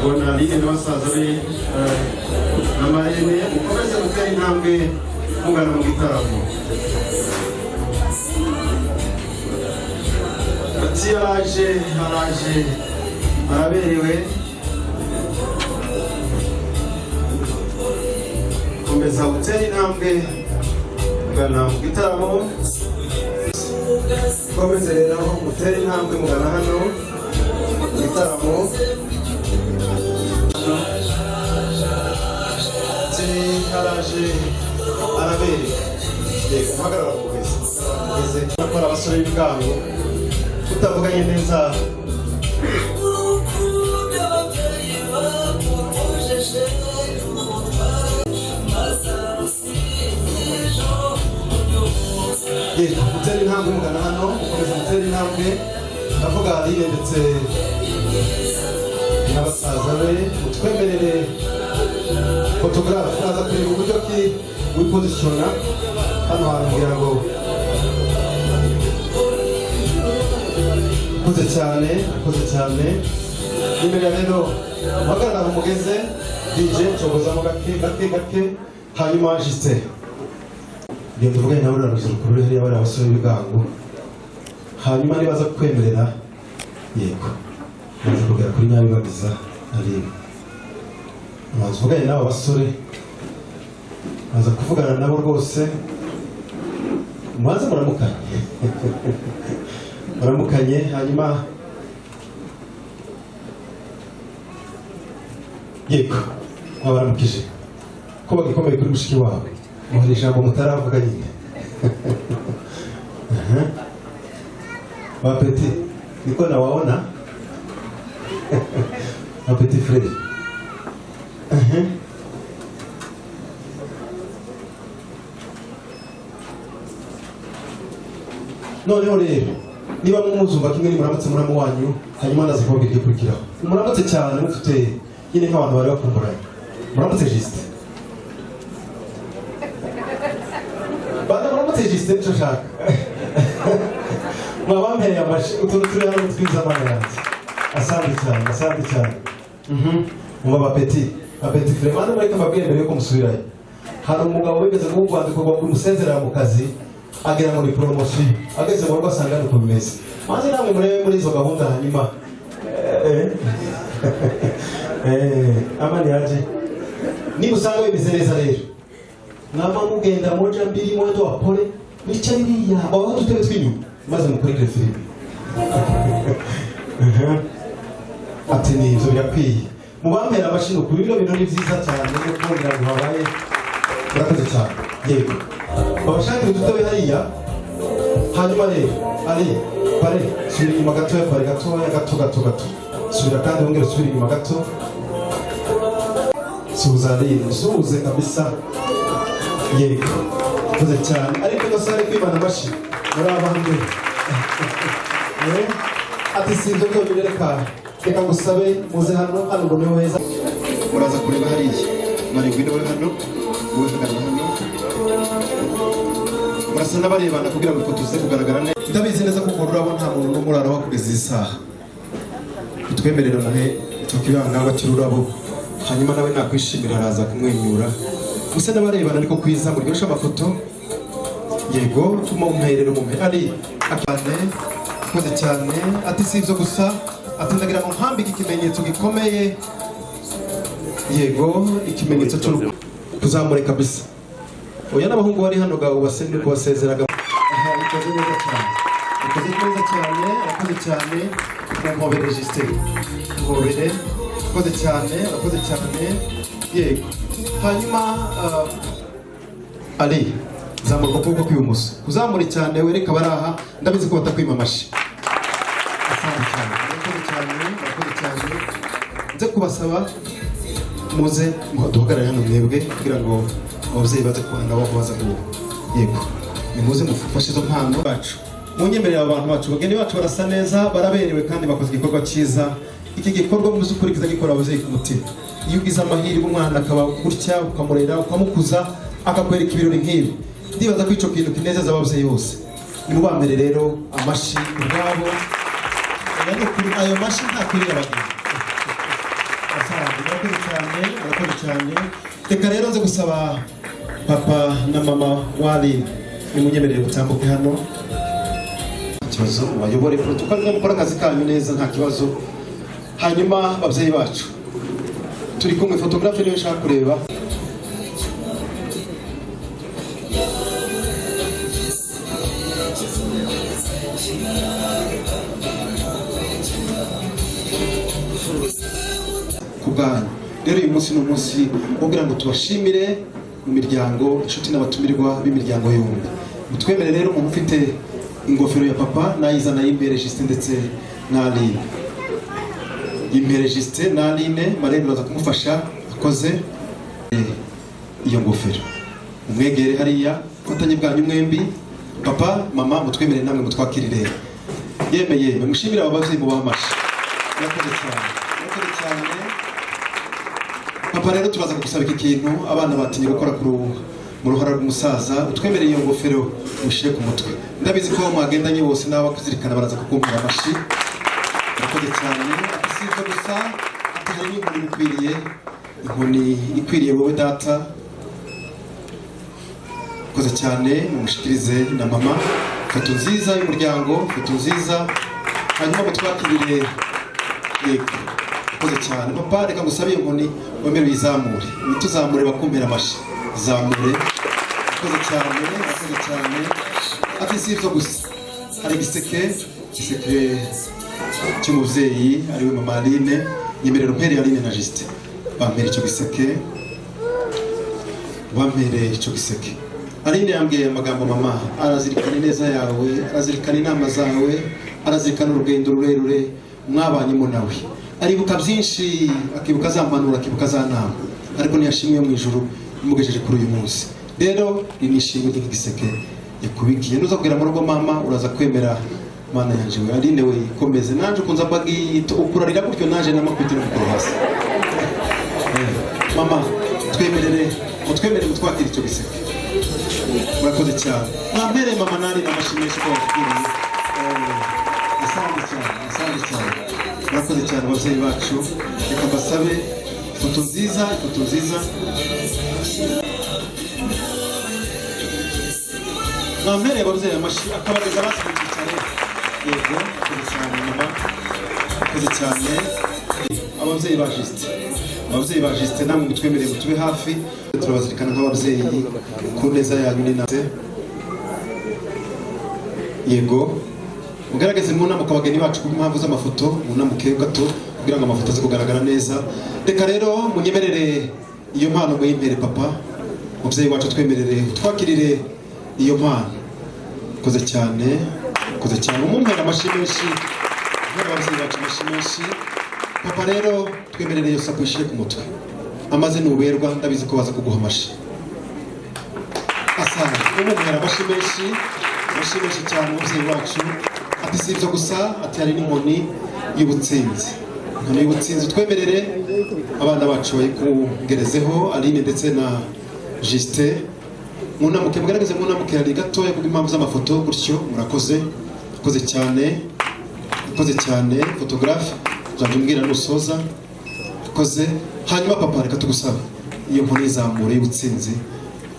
ubona Aline n'abasaza be na marene, mukomeze mutere intambwe mugana mu gitaramo. Ati araje, araje, araberewe. Komeza utere intambwe mugana mu gitaramo. Komeze rero mutere intambwe mugana hano mu gitaramo. Ati araje, araberewe. Yego, muhagarara mugeze, mugeze. Bakora abasore b'ibigango utavuganye neza. Yego, mutere intambwe mugana hano, mukomeza mutere intambwe. Ndavuga Aline ndetse na basaza be. Mutwemerere, photographe aza kureba uburyo ki wipozisiona hano hantu kugira ngo akoze cyane, akoze cyane. Nimerera rero uhagarara aho mugeze. DJ, ncogozamo gake gake gake. Hanyuma Justin, genda uvugane nawe, uriya rubyiruko ruri hariya, bariya basore b'ibigango. Hanyuma nibaza kukwemerera, yego, maze kugera kuri Nyabibagiza Aline, maze uvugane n'aba basore, maze kuvugana nabo rwose. Mubanze muramukanye, muramukanye. Hanyuma yego, mwabaramukije ko bagikomeye kuri mushiki wabo, muhari ijambo mutaravuga nyine. Ba petit, niko nawaona ba petit frère. Noneho rero niba mumuzumva kimwe, nimuramutse muramu wanyu, hanyuma ndaza kubabwira igikurikiraho. Muramutse cyane, mufite nyine nk'abantu bari bakumburanye. Muramutse Justin, bana, muramutse Justin, nicyo nshaka. Mwabampereye amashi. Utuntu turi hano twiza, amana yanjye. Asante cyane, asante cyane. Umva ba petit, ba petit frère, bana, mureke mbabwire mbere yuko musubirayo. Hari umugabo wigeze guha urwandiko rwo kumusezerera mu kazi, agera muri promotion, ageze mu rugo asanga nuko bimeze. Maze namwe murebe muri izo gahunda. Hanyuma amani yaje, niba usanga bimeze neza rero, mwaba mugenda moja mbili mwendo wa pole, mwicara iriya aho udutebe tw'inyuma, maze mukurikire filime. Ati ni ibyo birakwiye. Mubampera amashyi kuri bino bintu, ni byiza cyane no kubonera ngo habaye. Murakoze cyane. Yego, babashakira udutebe hariya. Hanyuma rero ari pare, subira inyuma gatoya, pare gatoya, gato gato gato, subira kandi wongere usubire inyuma gato. Suhuza Aline, usuhuze kabisa. Yego, murakoze cyane. Ariko ino sare kwimana amashyi muri abandi. Ati si ibyo byonyine, reka ngusabe muze hano hano ngo niho heza. Muraza kureba hariya mari. Ngwino wowe hano, wowe hagarara hano. Murasa n'abarebana kugira ngo ifoto ize kugaragara neza. Ndabizi neza ko urwo rurabo nta muntu n'umwe uraraho kugeza iyi saha. Utwemerera muhe icyo kibangangwa cy'ururabo, hanyuma nawe nakwishimira araza kumwenyura. Gusa n'abarebana niko kwiza, muryoshye amafoto. Yego, mumperere, mumpe ari cyane, koze cyane. Ati si ibyo gusa, ati ndagira ngo nkambike ikimenyetso gikomeye. Yego, ikimenyetso cy'urukundo kuzamure kabisa. Oya, n'abahungu bari hano gabo basende kubasezeraga. Aha, bikoze neza cyane, bikoze neza cyane, arakoze cyane. Mumpobere Justin, mumpobere. Arakoze cyane, arakoze cyane. Yego, hanyuma ari zamura ukuboko kw'ibumoso, kuzamure cyane, wereke abari aha. Ndabizi ko batakwima amashyi. Asante cyane, murakoze cyane, murakoze cyane. Nze kubasaba muze duhagarare hano mwebwe kugira ngo ababyeyi baze kubana nabo baza ku. Yego, nimuze mufashe izo mpano bacu. Munyemerera, abantu bacu, bageni bacu barasa neza, baraberewe kandi bakoze igikorwa cyiza. Iki gikorwa mu by'ukuri kiza gikora ababyeyi ku mutima. Iyo ugize amahirwe umwana akaba gutya, ukamurera, ukamukuza, akakwereka ibirori nk'ibi, ndibaza ko icyo kintu kinezeza ababyeyi bose. Nimubambere rero amashyi ubwabo. Oya, ni ukuri, ayo mashyi ntakwiriye abageni. Asante, murakoze cyane, murakoze cyane. Reka rero nze gusaba papa na mama wari, nimunyemerere gutambuke hano. Ikibazo bayobore protocol, mukora akazi kanyu neza, nta kibazo. Hanyuma babyeyi bacu turi kumwe, photographe niyo nshaka kureba. Ku bwanyu rero, uyu munsi ni umunsi wo kugira ngo tubashimire mu miryango, inshuti n'abatumirwa b'imiryango yombi. Mutwemere rero, umuntu ufite ingofero ya papa nayizana y'imbere Justin ndetse na Aline. Imbere Justin na Aline, Marene uraza kumufasha. Akoze iyo ngofero, umwegere hariya, ubufatanye bwanyu mwembi. Papa, mama, mutwemerere namwe mutwakirire. Yeme yeme, mushimire aba bavyeyi, mubahe amashi. Murakoze cyane, murakoze cyane. Papa, rero turaza kugusaba iki kintu. Abana batinye gukora mu ruhara rw'umusaza. Utwemereye iyo ngofero mushyire ku mutwe. Ndabizi ko mwagendanye bose n'abakuzirikana baraza kukumpera amashi. Murakoze cyane. Ati si ibyo gusa, ati hari n'inkoni ikwiriye, inkoni ikwiriye wowe data. Murakoze cyane. Mumushikirize na mama. Ifoto nziza y'umuryango, ifoto nziza, hanyuma mutwakirire. Yego, murakoze cyane. Papa, reka ngusabe iyo nkoni wemere uyizamure, tuzamure bakumpera amashi. Zamure. Murakoze cyane, murakoze cyane. Ati si ibyo gusa, hari igiseke, igiseke cy'umubyeyi ariwe mama Aline. Nyemerera umpere Aline na Justin bampere icyo giseke, bampere icyo giseke. Aline yambwiye amagambo: "Mama arazirikana ineza yawe, arazirikana inama zawe, arazirikana urugendo rurerure mwabanyemo nawe, aribuka byinshi, akibuka za mpanuro, akibuka za nama, ariko ntiyashimwe mu ijuru imugejeje kuri uyu munsi. Rero iri ni ishimwe ry'igiseke yakubikiye. Nuza kugera mu rugo, mama, uraza kwemera." Mana yanje we, Aline we, ikomeze. Nanje ukunze mbagito ukurarira gutyo, nanje namakubitira mukuru hasi. Mama, twemerere, mutwemerere mutwakire icyo giseke. Murakoze cyane. Mwampereye mama nari n'amashimisho ko bashikiriye. Asante cyane, asante cyane, murakoze cyane ababyeyi bacu. Reka mbasabe ifoto nziza, ifoto nziza. Mwampereye ababyeyi amashyi akabageza basi mu cyicaro. Yego, murakoze cyane mama, murakoze cyane. Ababyeyi ba Justin, ababyeyi ba Justin, namwe mutwemereye mutube hafi. Turabazirikana nk'ababyeyi ku neza yanyu n'inama. Yego, mugaragaze munamuka abageni bacu ku mpamvu z'amafoto. Munamuke gato kugira ngo amafoto aze kugaragara neza. Reka rero munyemerere iyo mpano muyimpere. Papa, mubyeyi wacu, twemerere twakirire iyo mpano. Koze cyane, koze cyane. Umumpera amashyi menshi, umumpera ababyeyi bacu amashyi menshi. Papa rero, twemerere iyo sapo ishyire ku mutwe, amaze nuberwa. Ndabizi ko baza kuguha amashyi. Asante. Umumpera amashyi menshi, amashyi menshi cyane umubyeyi wacu. Ati si ibyo gusa, ati hari n'inkoni y'ubutsinzi, inkoni y'ubutsinzi. Twemerere abana bacu bayikugerezeho, Aline ndetse na Justin. Munamuke, mugaragaze munamuke hari gatoya kubw'impamvu z'amafoto gutyo. Murakoze, murakoze cyane, murakoze cyane. Photographe, uzajya umbwira nusoza. Murakoze. Hanyuma papa, reka tugusabe iyo nkoni izamure y'ubutsinzi.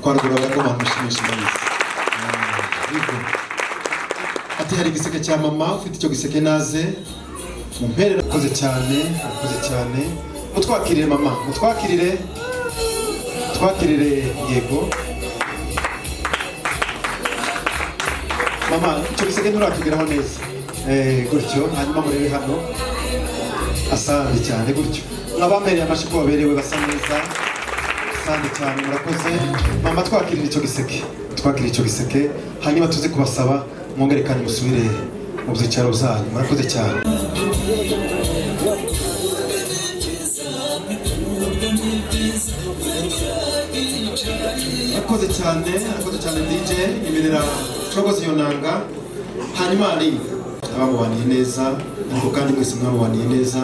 Kwarugura baraguha amashyi menshi, ndabizi. Yego. Ati hari igiseke cya mama. Ufite icyo giseke naze mumperere. Murakoze cyane, murakoze cyane. Mutwakirire mama, mutwakirire, twakirire. Yego mama, icyo giseke nturakigeraho neza. Gutyo, hanyuma murebe hano. Asante cyane. Gutyo mwabampereye amashyi ko baberewe, basa neza. Asante cyane, murakoze. Mama, twakirire icyo giseke, twakirire icyo giseke, hanyuma tuze kubasaba mwongere kandi musubire mu byicaro byanyu. Murakoze cyane. Murakoze cyane, murakoze cyane. DJ, imerera cogoze iyo nanga. Hanyuma ari abamubaniye neza, ariko kandi mwese mwamubaniye neza.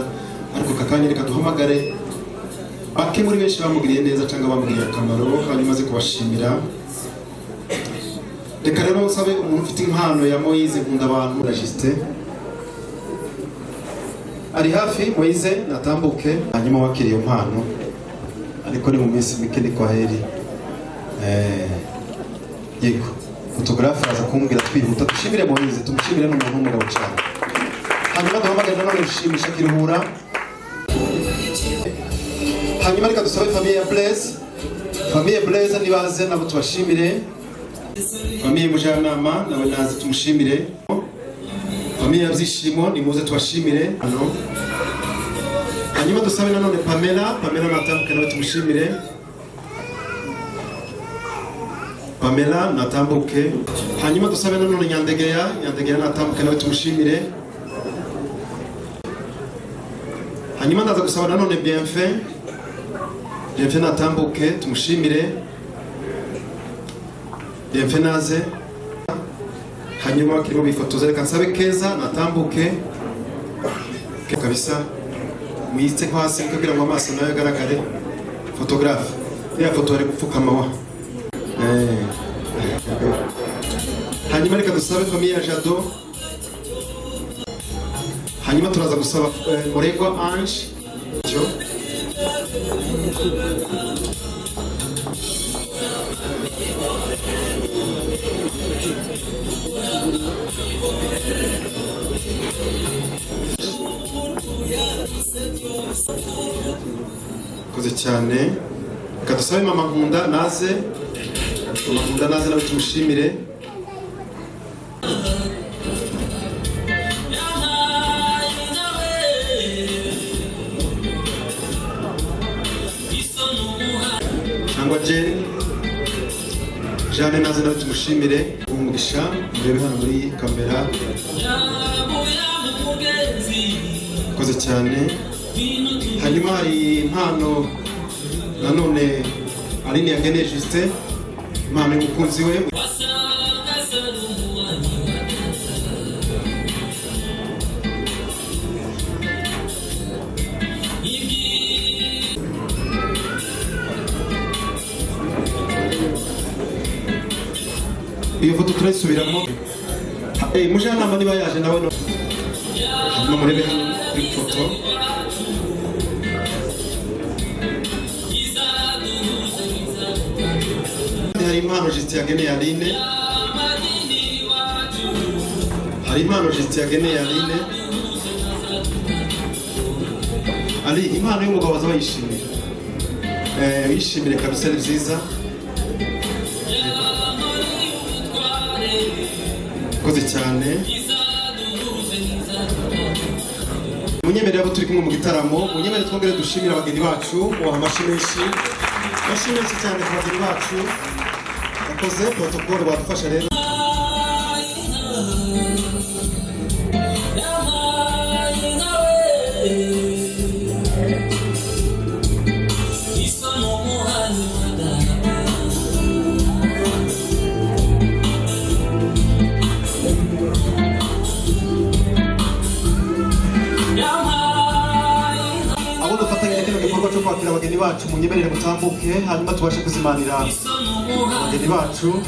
Ariko aka kanya reka duhamagare bake muri benshi bamugiriye neza cyangwa bamugiriye akamaro, hanyuma aze kubashimira. Reka rero nsabe umuntu ufite impano ya Moise Nkundabantu na Justin ari hafi. Moise natambuke, hanyuma wakiriye iyo mpano, ariko ni mu minsi mike, ni kwa heri. Yego, photographe araza kumbwira twihuta. Dushimire Moise, tumushimire, n'umuntu w'umugabo cyane. Hanyuma duhamagare nanone Rushimisha Kiruhura. Hanyuma reka dusabe famille ya Blaise, famille Blaise nibaze nabo tubashimire. Famille Mujyanama nawe naze tumushimire. Famille ya Byishimo nimuze tubashimire hano. Hanyuma dusabe nanone Pamela, Pamela natambuke nawe tumushimire. Pamela natambuke. Hanyuma dusabe nanone Nyandegeya, Nyandegeya natambuke nawe tumushimire. Hanyuma ndaza gusaba nanone Bienfait, Bienfait natambuke tumushimire. Bienfait naze. Hanyuma bakirimo bifotoza, reka nsabe Keza natambuke kabisa, mwitse nko hasi kugira ngo amaso nayo agaragare. Photographe, iriya foto bari gupfukama wa. Hanyuma reka dusabe famille ya Jado, hanyuma turaza gusaba Muregwa Ange cyo. Koze cyane, reka dusabe Mama Nkunda naze, Mama Nkunda naze nawe tumushimire. Cyangwa Jane, Jeanne naze nawe tumushimire. Umugisha murebe hano muri kamera. Koze cyane. Hanyuma hari impano nanone Aline yageneye Justin, impano y'umukunzi we. Iyo foto turayisubiramo. Mujyanama niba yaje nawe no. Hanyuma murebe hano kuri foto. Hari impano Justin yageneye Aline. Hari impano Justin yageneye Aline. Ali, impano y'umugabo baza bayishimira. Yishimire kabisa, ni byiza. Koze cyane. Munyemerere abo turi kumwe mu gitaramo, munyemerere twongere dushimire abageni bacu, mubaha amashyi menshi. Amashyi menshi cyane ku bageni bacu. Bakoze protocole badufasha rero. Abo dufatanyije kino gikorwa cyo kwakira abageni bacu, munyemerere mutambuke, hanyuma tubashe kuzimanira abageni bacu.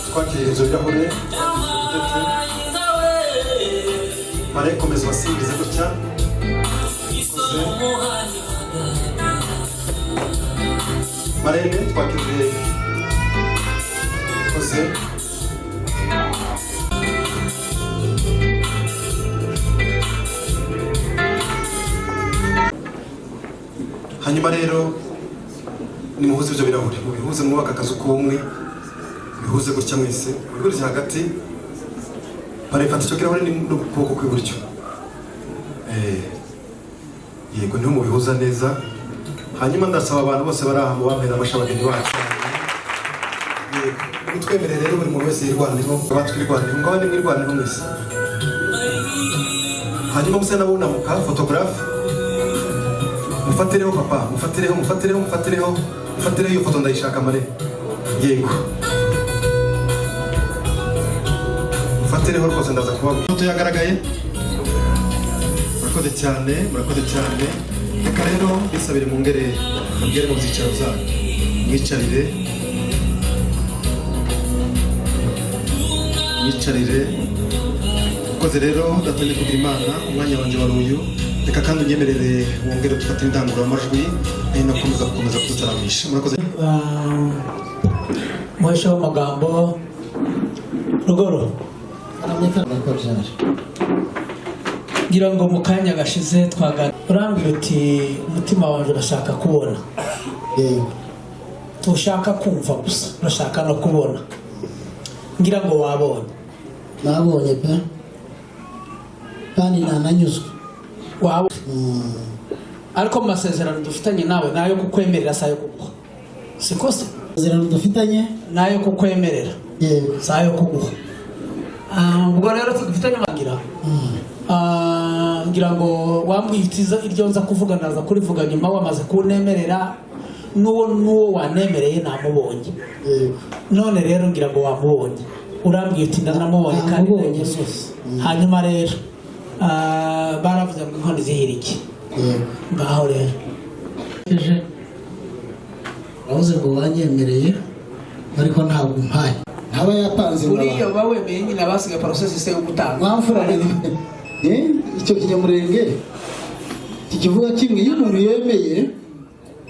Twakira ibyo birahure mare, komeza ubasingize gutya. Marene twakiriye koze. Hanyuma rero nimuhuze ibyo birahure, mubihuze mwubaka akazu k'ubumwe, bihuze gutya mwese, mubihurize hagati. Parefata icyo kirahure n'ukuboko kw'iburyo. Yego, niho mubihuza neza. Hanyuma ndasaba abantu bose bari aha mubampera amashyi abageni bacu. Yego, mutwemerere rero buri muntu wese yirwaneho, abatwirwaneho, ngaho nimwirwaneho mwese. Hanyuma muse n'abunamuka photographe, mufatireho papa, mufatireho, mufatireho, mufatireho, mufatireho iyo foto ndayishaka mare. Yego, mufatireho rwose ndaza kubabwira. Ifoto yagaragaye. Murakoze cyane, murakoze cyane. Reka rero bisabire mungere mugere mu byicaro byanyu, mwicarire, mwicarire. Murakoze rero datanye kugira Imana, umwanya wanjye wari uyu. Reka kandi unyemerere wongere dufate indangururamajwi ari no gukomeza kudutaramisha. Murakoze. Muhesha w'amagambo Rugoro, ngira ngo mu kanya gashize twagana urambwira uti umutima wanjye urashaka kubona, tushaka kumva gusa, urashaka no kubona. Ngira ngo wabonye. Nabonye pe, kandi ntananyuzwe. Waba ariko mu masezerano dufitanye nawe ni ayo kukwemerera, si ayo kuguha, siko se? Amasezerano dufitanye ni ayo kukwemerera, yego, si ayo kuguha. Ubwo rero dufitanye amagira, ngira ngo wambwiye uti iryo nza kuvuga ndaza kurivuga nyuma wamaze kunemerera, n'uwo wanemereye namubonye. None rero ngira ngo wamubonye, urambwiye uti ndamubonye kandi Namubonye ndanyuzwe. rwose. Hanyuma rero baravuze ngo inkono zihira iki? Ngaho rero. Eje uravuze ngo wanyemereye ariko ntabwo umpaye, ntaba yatanze. Buriya uba wemeye nyine, abasigaye process se yo gutanga. Mwamfura, icyo kinyamurenge kikivuga kimwe: iyo umuntu yemeye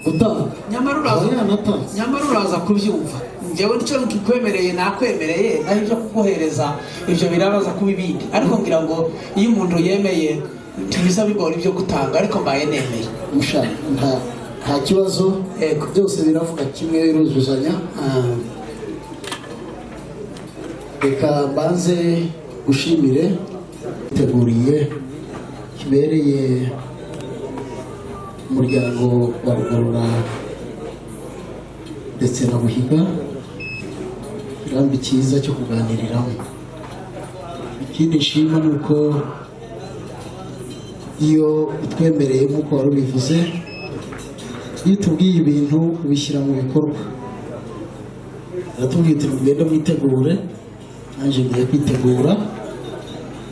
gutanga, nyamara uraza aba yanatanze. Nyamara uraza kubyumva. Njyewe nicyo nkikwemereye, nakwemereye, naho ibyo kuguhereza ibyo birabaza kuba ibindi. Ariko ngira ngo iyo umuntu yemeye ntibiza bigora ibyo gutanga, ariko mbaye nemeye. Musha, nta kibazo. Yego. Byose biravuga kimwe, biruzuzanya. Reka mbanze gushimire teguriye kibereye umuryango wa Rugorora ndetse na Buhiga, ikirambi cyiza cyo kuganiriramo. Ikindi nshima ni uko iyo utwemereye, nk'uko wari ubivuze, iyo utubwiye ibintu ubishyira mu bikorwa. Aratubwiye uti mugende mwitegure, nanjye ngiye kwitegura.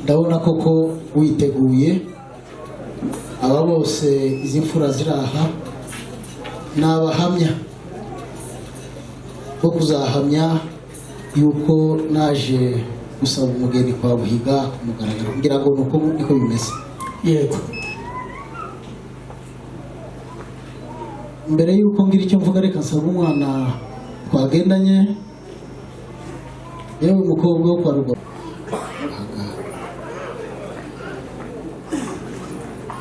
Ndabona koko witeguye. Aba bose, izi mfura ziri aha, ni abahamya bo kuzahamya yuko naje gusaba umugeni kwa Buhiga ku mugaragaro. Kugira ngo nuko niko bimeze. Yego. Mbere y'uko ngira icyo mvuga, reka nsaba umwana twagendanye, yewe umukobwa wo kwa Rugoro.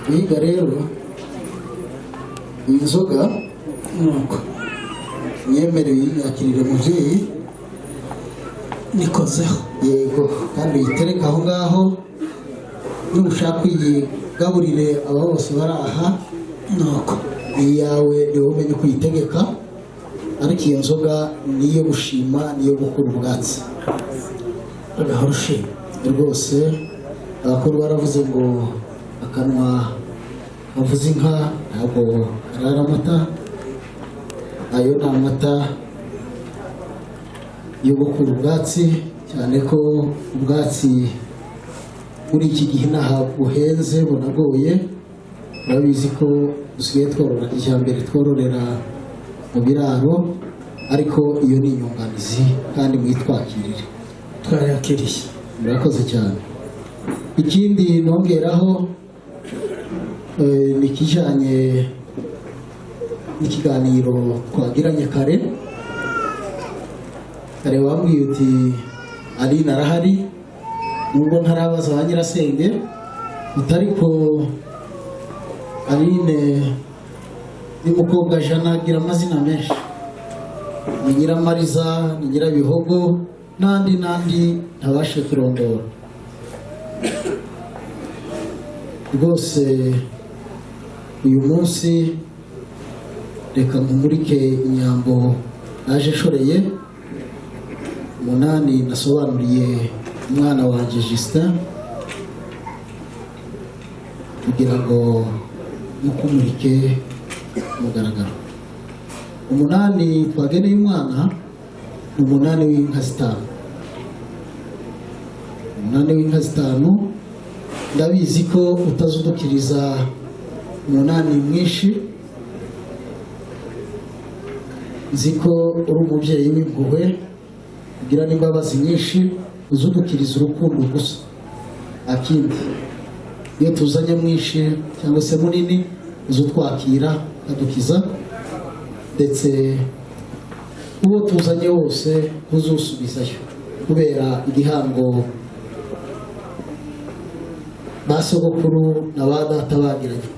Buhiga rero, iyi nzoga nuko nyemerewe yinyakirire mubyeyi. Nikozeho. Yego, kandi uyitereke aho ngaho, nushaka uyigaburire aba bose bari aha. Nuko iyawe ni wowe umenya uko uyitegeka, ariko iyo nzoga ni iyo gushima, ni iyo gukura ubwatsi. Agahora ushima. Rwose abakuru baravuze ngo akanwa kavuze inka ntabwo karara amata. Ayo ni amata yo gukura ubwatsi, cyane ko ubwatsi muri iki gihe inaha buhenze, bunagoye. Urabizi ko dusigaye tworora kijyambere, twororera mu biraro, ariko iyo ni inyunganizi kandi mwitwakirire. Twarayakiriye. Murakoze cyane. Ikindi nongeraho ni ikijyanye n'ikiganiro twagiranye kare. Kare wambwiye uti Aline arahari, nubwo ntarabaza ba nyirasenge, utari ko Aline n'umukobwa Jana agira amazina menshi, ni Nyiramariza, ni Nyirabihogo n'andi n'andi ntabashe kurondora. Rwose uyu munsi reka nkumurike inyambo naje nshoreye umunani nasobanuriye umwana wanjye Justin, kugira ngo mukumurike mugaragaro. Umunani twageneye umwana ni umunani w'inka zitanu, umunani w'inka zitanu. Ndabizi ko utazudukiriza umunani mwinshi, nzi ko uri umubyeyi w'impuhwe, ugira n'imbabazi nyinshi, uzudukiriza urukundo gusa. Akindi, iyo tuzanye mwinshi cyangwa se munini, uzutwakira ukadukiza, ndetse uwo tuzanye wose ntuzusubizayo kubera igihango ba sogokuru na ba data bagiranye.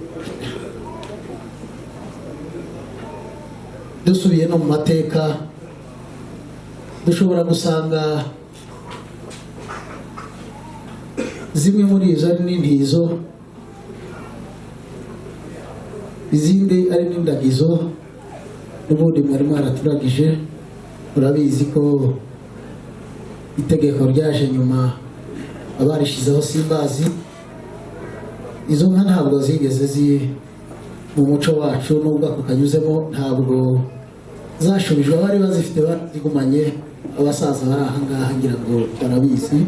Dusubiye no mu mateka, dushobora gusanga zimwe muri izo ari n'intizo, izindi ari n'indagizo. N'ubundi mwari mwaraturagije, murabizi ko itegeko ryaje nyuma, abarishizeho simbazi. Izo nka ntabwo zigeze zi mu muco wacu, nubwo ako kanyuzemo, ntabwo zashubijwe. Abari bazifite bazigumanye, abasaza bari aha ngaha ngira ngo barabizi.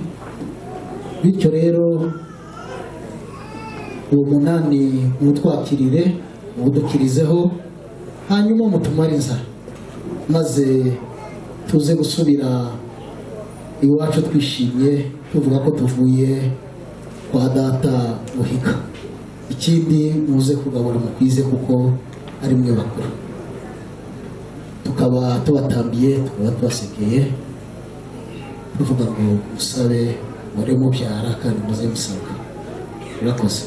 Bityo rero uwo munani mutwakirire, muwudukirizeho, hanyuma mutumare inzara, maze tuze gusubira iwacu twishimye, tuvuga ko tuvuye kwa data Buhiga. Ikindi, muze kugabura mukwize, kuko ari mwe bakuru. Tukaba tubatambiye, tukaba tubasekeye, tuvuga ngo musabe muri mubyara kandi muze musabwa. Urakoze.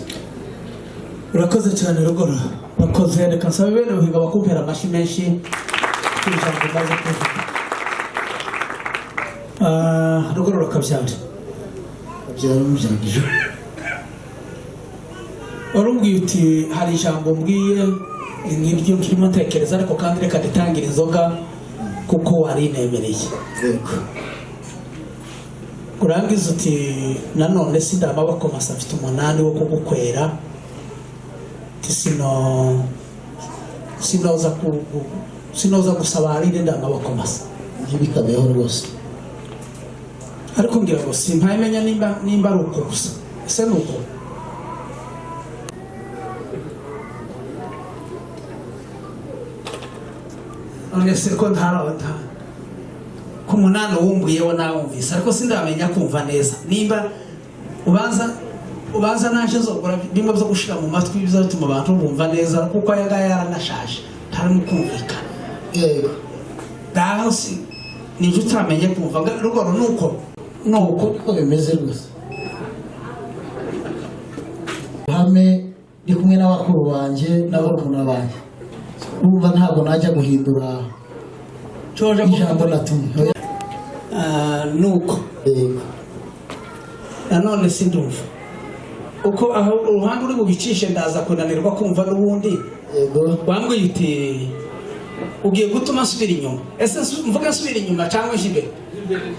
Urakoze cyane Rugoro, urakoze. Reka nsabe bene Buhiga bakumpera amashyi menshi ku ijambo umaze kuvuga. Rugoro rakabyara. Kabyara umubyagije. Warumbwiye uti hari ijambo mbwiye nk'iryo nkirimo ntekereza, ariko kandi reka dutangire inzoga kuko warinemereye. Yego. Urangiza uti nanone sindi amaboko masa, mfite umunani wo kugukwera, uti sinoza sinoza gusaba arinde ndi amaboko masa. Ntibikabeho rwose. Ariko ngira ngo simpamenya nimba ari uko gusa. Ese ni uko? None se ko ntarota ku munani wumbwiyeho nawumvise, ariko sindamenya kumva neza nimba ubanza naje nzogura bimwe byo gushira mu matwi bizatuma abantu bumva neza, kuko aya ngaya yaranashaje ntarimo kumvikana. Yego. Ngaho si nibyo utaramenye kumva. Rugoro nuko nuko Uko bimeze rwose, ruhame ndi kumwe n'abakuru banjye n'abarumuna banjye, urumva ntabwo najya guhindura Coje ijambo natumwe. Nuko Yego. Nanone sindumva uko aho uruhande uri bubicishe, ndaza kunanirwa kumva n'ubundi. Yego. Wambwiye uti ugiye gutuma nsubira inyuma. Ese mvuge nsubira inyuma cyangwa nje imbere?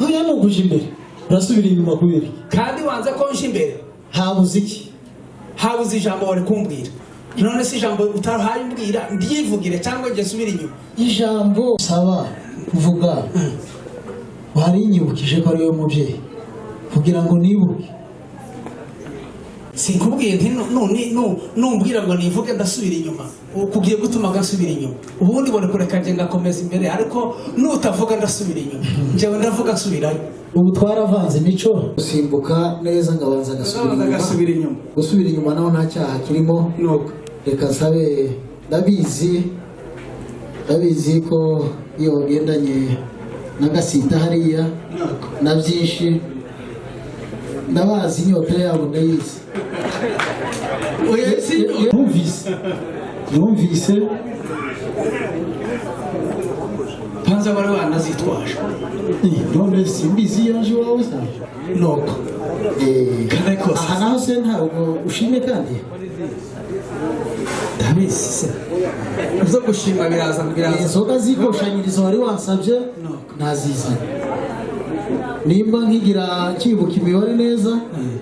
Oya, ni ukuja imbere. Urasubira inyuma kubera iki? Kandi wanze ko nje imbere. Habuze iki? Habuze ijambo wari kumbwira. None se ijambo utahaye umbwira ndyivugire cyangwa njye nsubire inyuma? Ijambo saba kuvuga, warinyibukije ko ari we mubyeyi, kugira ngo nibuke. Sinkubwiye nti numbwira ngo nivuge ndasubira inyuma, kugiye gutuma ngasubira inyuma. Ubundi bone kureka nje ngakomeza imbere, ariko nutavuga ndasubira inyuma. Njyewe ndavuga nsubirayo. Ubu twaravanze imico, gusimbuka neza ngabanza agasubira inyuma. Agasubira inyuma. Gusubira inyuma naho nta cyaha kirimo. Nuko reka nsabe, ndabizi ko iyo wagendanye na Gasita hariya na byinshi, ndabazi inyota yabo ndayizi. Oya, si Numvise. Panza wari wanazitwaje. None simbizi yaje iwawe se? Nuko Kare kose. Aha naho se ntabwo ushimye kandi? Ndabizi se, uzo gushima biraza biraza. Inzoga z'ikoshanyirizo wari wansabye nazizanye. Nimba nkigira nkibuka imibare neza,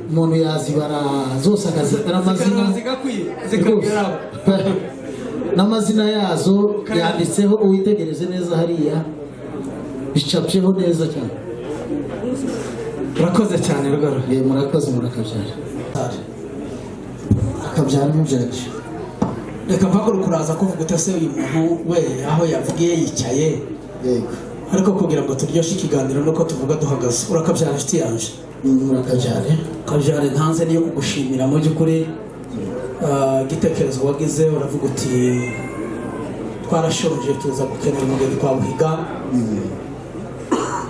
umuntu yazibara zose akazita n'amazina. Zigakwiye zikageraho. N'amazina yazo yanditseho, uwitegereze neza hariya bicapyeho neza cyane. Urakoze cyane Rugaro. Murakoze, murakabyara. Akabyara umubyarije. Reka mpaguruke, uraza kuvuga utase uyu muntu we aho yavugiye yicaye. Yego. Ariko kugira ngo turyoshye ikiganiro nuko tuvuga duhagaze. Urakabyara, inshuti yanje. Murakabyare. Kabyare ntanze niyo kugushimira mu by'ukuri. Igitekerezo wagize, uravuga uti twarashonje tuza gukenera umugeni kwa Buhiga.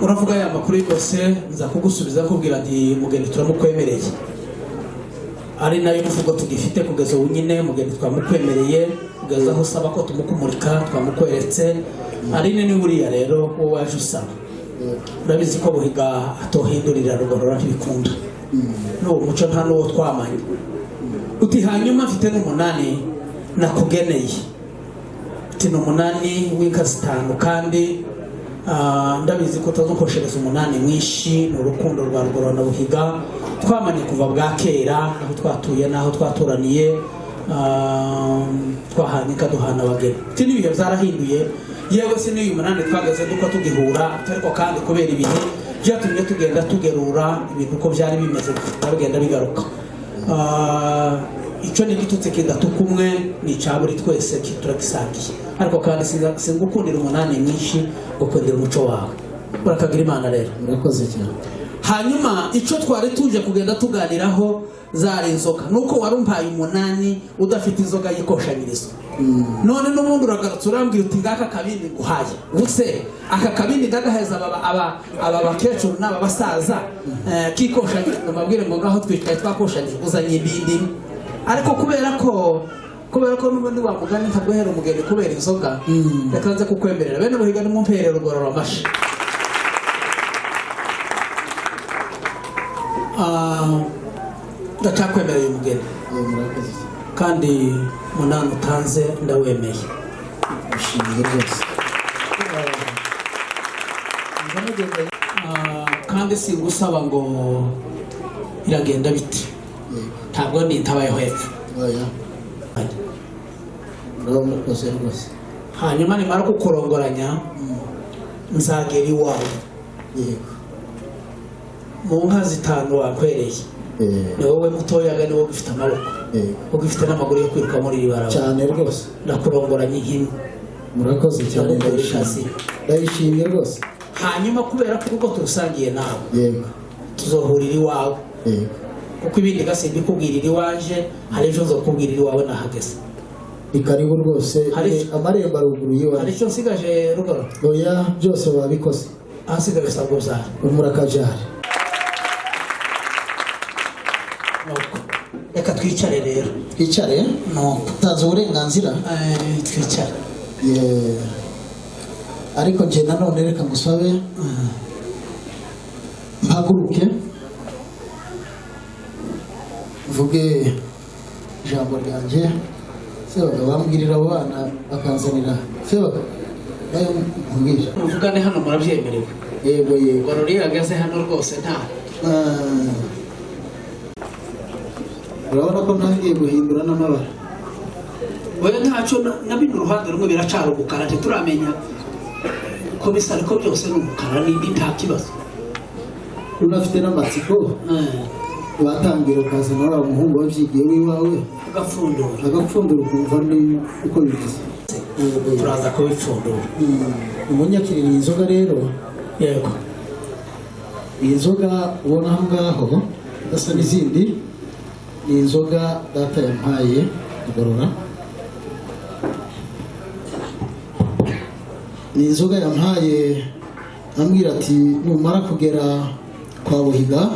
Uravuga aya makuru yose, nza kugusubiza kubwira nti mugeni turamukwemereye, ari nayo mvugo tugifite kugeza ubu nyine. Mugeni twamukwemereye kugeza aho usaba ko tumukumurika, twamukweretse. Aline ni buriya rero wowe waje usaba, urabizi ko Buhiga atohindurira Rugorora, ntibikunda n'uwo muco nta n'uwo twamanye. Uti hanyuma mfite n'umunani nakugeneye, uti ni umunani w'inka zitanu, kandi ndabizi ko utazukoshereza umunani mwinshi. Ni urukundo rwa Rugorora na Buhiga twamanye kuva bwa kera, aho twatuye n'aho twaturaniye, twahanye inka, duhana abageni. Uti n'ibihe byarahinduye, yewe si n'uyu munani twageze duko tugihura, ariko kandi kubera ibihe byatumye tugenda tugerura ibintu uko byari bimeze, bigenda bigaruka. Icyo ni igitutsi kidatuka umwe, ni icya buri twese, turagisangiye. Ariko kandi singukundira umunani mwinshi, gukundira umuco wawe. Urakagira Imana rero. Murakoze cyane. Hanyuma icyo twari tuje kugenda tuganiraho zari inzoga, nuko wari umpaye umunani udafite inzoga y'ikoshanyirizo. None n'ubundi uragarutse urambwira uti ngaka kabindi nguhaye. Ubuse aka kabindi ndagaheza aba bakecuru n'aba basaza kikoshanyirizo, mbabwire ngo ngaho twicaye twakoshanyije, uzanye ibindi? Ariko kubera ko n'ubundi wa mugani ntaguhera umugeni kubera inzoga, reka nze kukwemerera. Bene Buhiga, nimumperere Rugorora amashi. Ndacakwemereye umugeni. Yego, murakoze cyane. Kandi munani utanze ndawemeye. Ndashimiye rwose. Kandi singusaba ngo biragenda bite, ntabwo nintabayeho hepfo. Oya, muraba murakoze rwose. Hanyuma nimara kukurongoranya nzagera iwawe. Yego. Mu nka zitanu wakwereye, ni wowe mutoyaga, ni wowe ugifite amaboko, ugifite n'amaguru yo kwiruka muri iri barabara. Cyane rwose. Ndakurongoranya inkima. Murakoze cyane. Ndagukunda. Ndayishimiye. Ikasi. Ndayishimiye rwose. Hanyuma kubera ko urugo turusangiye nawe, Yego. tuzohurira iwawe. Yego. Kuko ibindi gasi mbikubwirira iwaje, hari ejo nzokubwirira iwawe nahageze. Ni karibu rwose. Amarembo aruguruye Hari iwawe. icyo nsigaje, Rugoro? Oya, byose babikoze. Ahasigaye usabwa ubyara. Murakajara. Nuko reka twicare rero. Twicare. Nuko. Utanze uburenganzira. Twicare. Yeah. Ariko njye nanone reka ngusabe mpaguruke mvuge ijambo ryanjye. Sebaga, bambwirira abo bana bakanzanira sebaga nayo nkubwira. Muvugane hano, murabyemerewe. Yego, yego. Rugorora iyo ageze hano rwose nta Urabona ko ntangiye guhindura n'amabara. Oya, ntacyo. Na bino uruhande rumwe biracara umukara, ntituramenya ko bisa, ariko byose ni umukara, ni nta kibazo. Unafite n'amatsiko, watangira ukazana wa muhungu wabyigiye w'iwawe. Agapfundura. Agapfundura, ukumva ni uko bimeze. Turaza kubipfundura. Umunyakirira iyi nzoga rero. Yego. Iyi nzoga ubona aho ngaho idasa n'izindi, ni inzoga data yampaye Rugorora. Ni inzoga yampaye ambwira ati numara kugera kwa Buhiga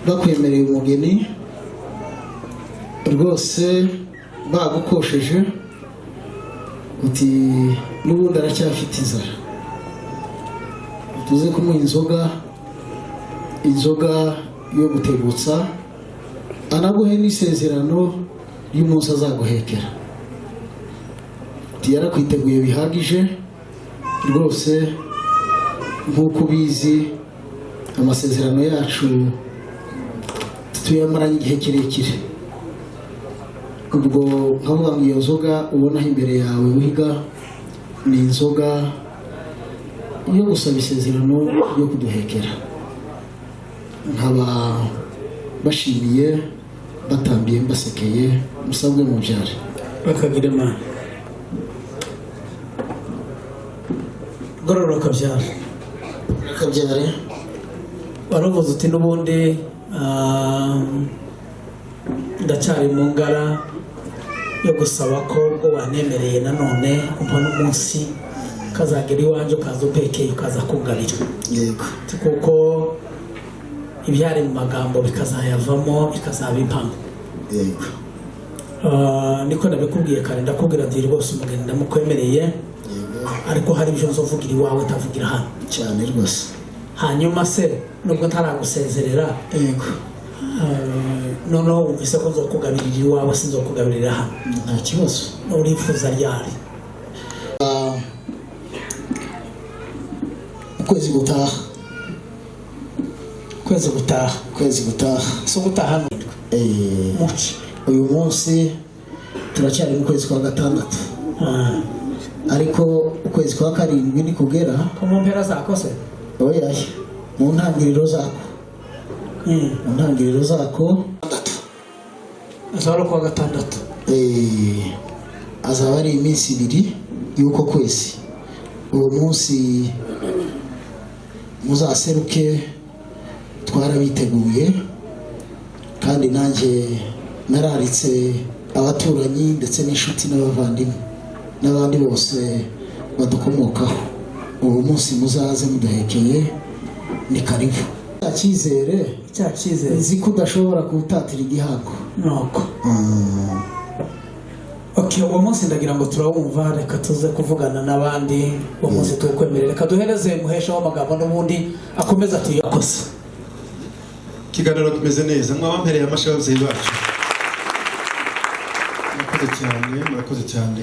bakwemereye umugeni rwose bagukosheje, uti n'ubundi aracyafite inzara, tuze kumuha inzoga, inzoga yo gutegutsa, anaguhe n'isezerano ry'umunsi azaguhekera. Uti yarakwiteguye bihagije rwose, nk'uko ubizi amasezerano yacu tuyamaranye igihe kirekire. Ubwo nkavuga ngo iyo nzoga ubonaho imbere yawe wiga ni inzoga yo gusaba isezerano yo kuduhekera. Nkaba bashimiye Batambiye mbasekeye, musabwe mubyare. Bakagira Imana. Gororoka byara. Kabyare. Waravuze uti n'ubundi ndacyari mu ngara yo gusaba ko ubwo wanemereye nanone umpa n'umunsi kazagera iwanjye, ukaza upekeye, ukaza kugabira. Yego. Kuko ibyari mu magambo bikazayavamo, bikazaba impamo. Yego. Niko nabikubwiye kare, ndakubwira nti rwose umugeni ndamukwemereye, ariko hari ibyo nzovugira iwawe utavugira hano. Cyane rwose. Hanyuma se nubwo ntaragusezerera, Yego. Noneho wumvise ko nzokugabirira iwawe, sinzokugabirira hano. Nta kibazo. Urifuza ryari? Ukwezi gutaha. Ukwezi gutaha? Ukwezi gutaha. Si ugutaha hano? Muci. Uyu munsi turacyari mu kwezi kwa gatandatu, ariko ukwezi kwa karindwi nikugera, ko mu mpera zako se? Oya, mu ntangiriro zako. Mu ntangiriro zako. Azaba ari ukuwa gatandatu. Azaba ari iminsi 2 y'uko kwezi. Uwo munsi muzaseruke, twarabiteguye, kandi nanjye nararitse abaturanyi ndetse n'inshuti n'abavandimwe n'abandi bose badukomokaho. Uwo munsi muzaze muduhekeye, ni karibu. Cya cyizere, cya cyizere nzi ko udashobora kuwutatira igihango. Nuko okay, uwo munsi ndagira ngo turawumva, reka tuze kuvugana n'abandi uwo munsi tuwukwemerere. Reka duhereze muhesha w'amagambo n'ubundi akomeza atuyakoze. Ikiganiro kimeze neza, mwabampereye amashyi ababyeyi bacu. Murakoze cyane, murakoze cyane.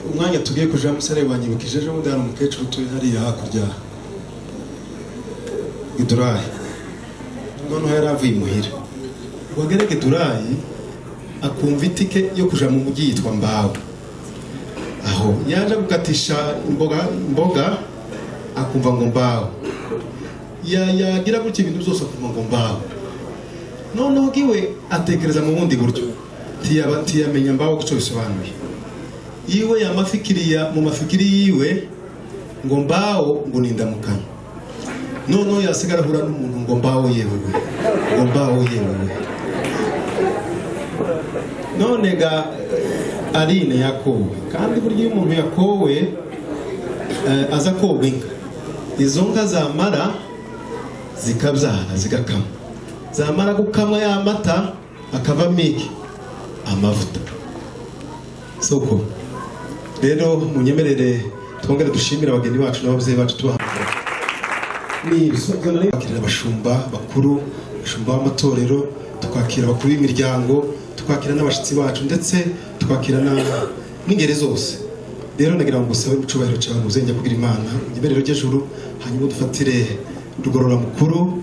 Umwanya tugiye kuja musare wanyibukije ejo bundi hari umukecuru utuye hariya hakurya Gidurayi, noneho yari avuye imuhira ngo agere Gidurayi akumva itike yo kuja mu mujyi yitwa Mbawe, aho yaje gukatisha imboga akumva ngo Mbawe, yagira gutya ibintu byose akumva ngo Mbawe. Noneho giwe atekereza mu bundi buryo, ntiyamenya Mbawe guco bisobanuye. Iwe yamafikiriya mu mafikiri yiwe ngo Mbawo ngo nindamukanye, noneho yasigara ahura n'umuntu ngo Mbawo yewewe, ngo Mbawo yewewe. None ga Aline yakowe, kandi burya iyo umuntu yakowe aza koga inka, izo nka zamara zikabyara zigakama, zamara gukamwa ya mata akavamo iki? Amavuta. Soko rero munyemerere twongere dushimire abageni bacu n'ababyeyi bacu tubahamagara. Ni twakirira abashumba bakuru, abashumba b'amatorero, twakira abakuru b'imiryango, twakira n'abashitsi bacu, ndetse twakira n'ingeri zose. Rero nagira ngo ngusabe mu cyubahiro cyawe muzenge kugira Imana unyemerere ujye juru, hanyuma dufatire rugorora mukuru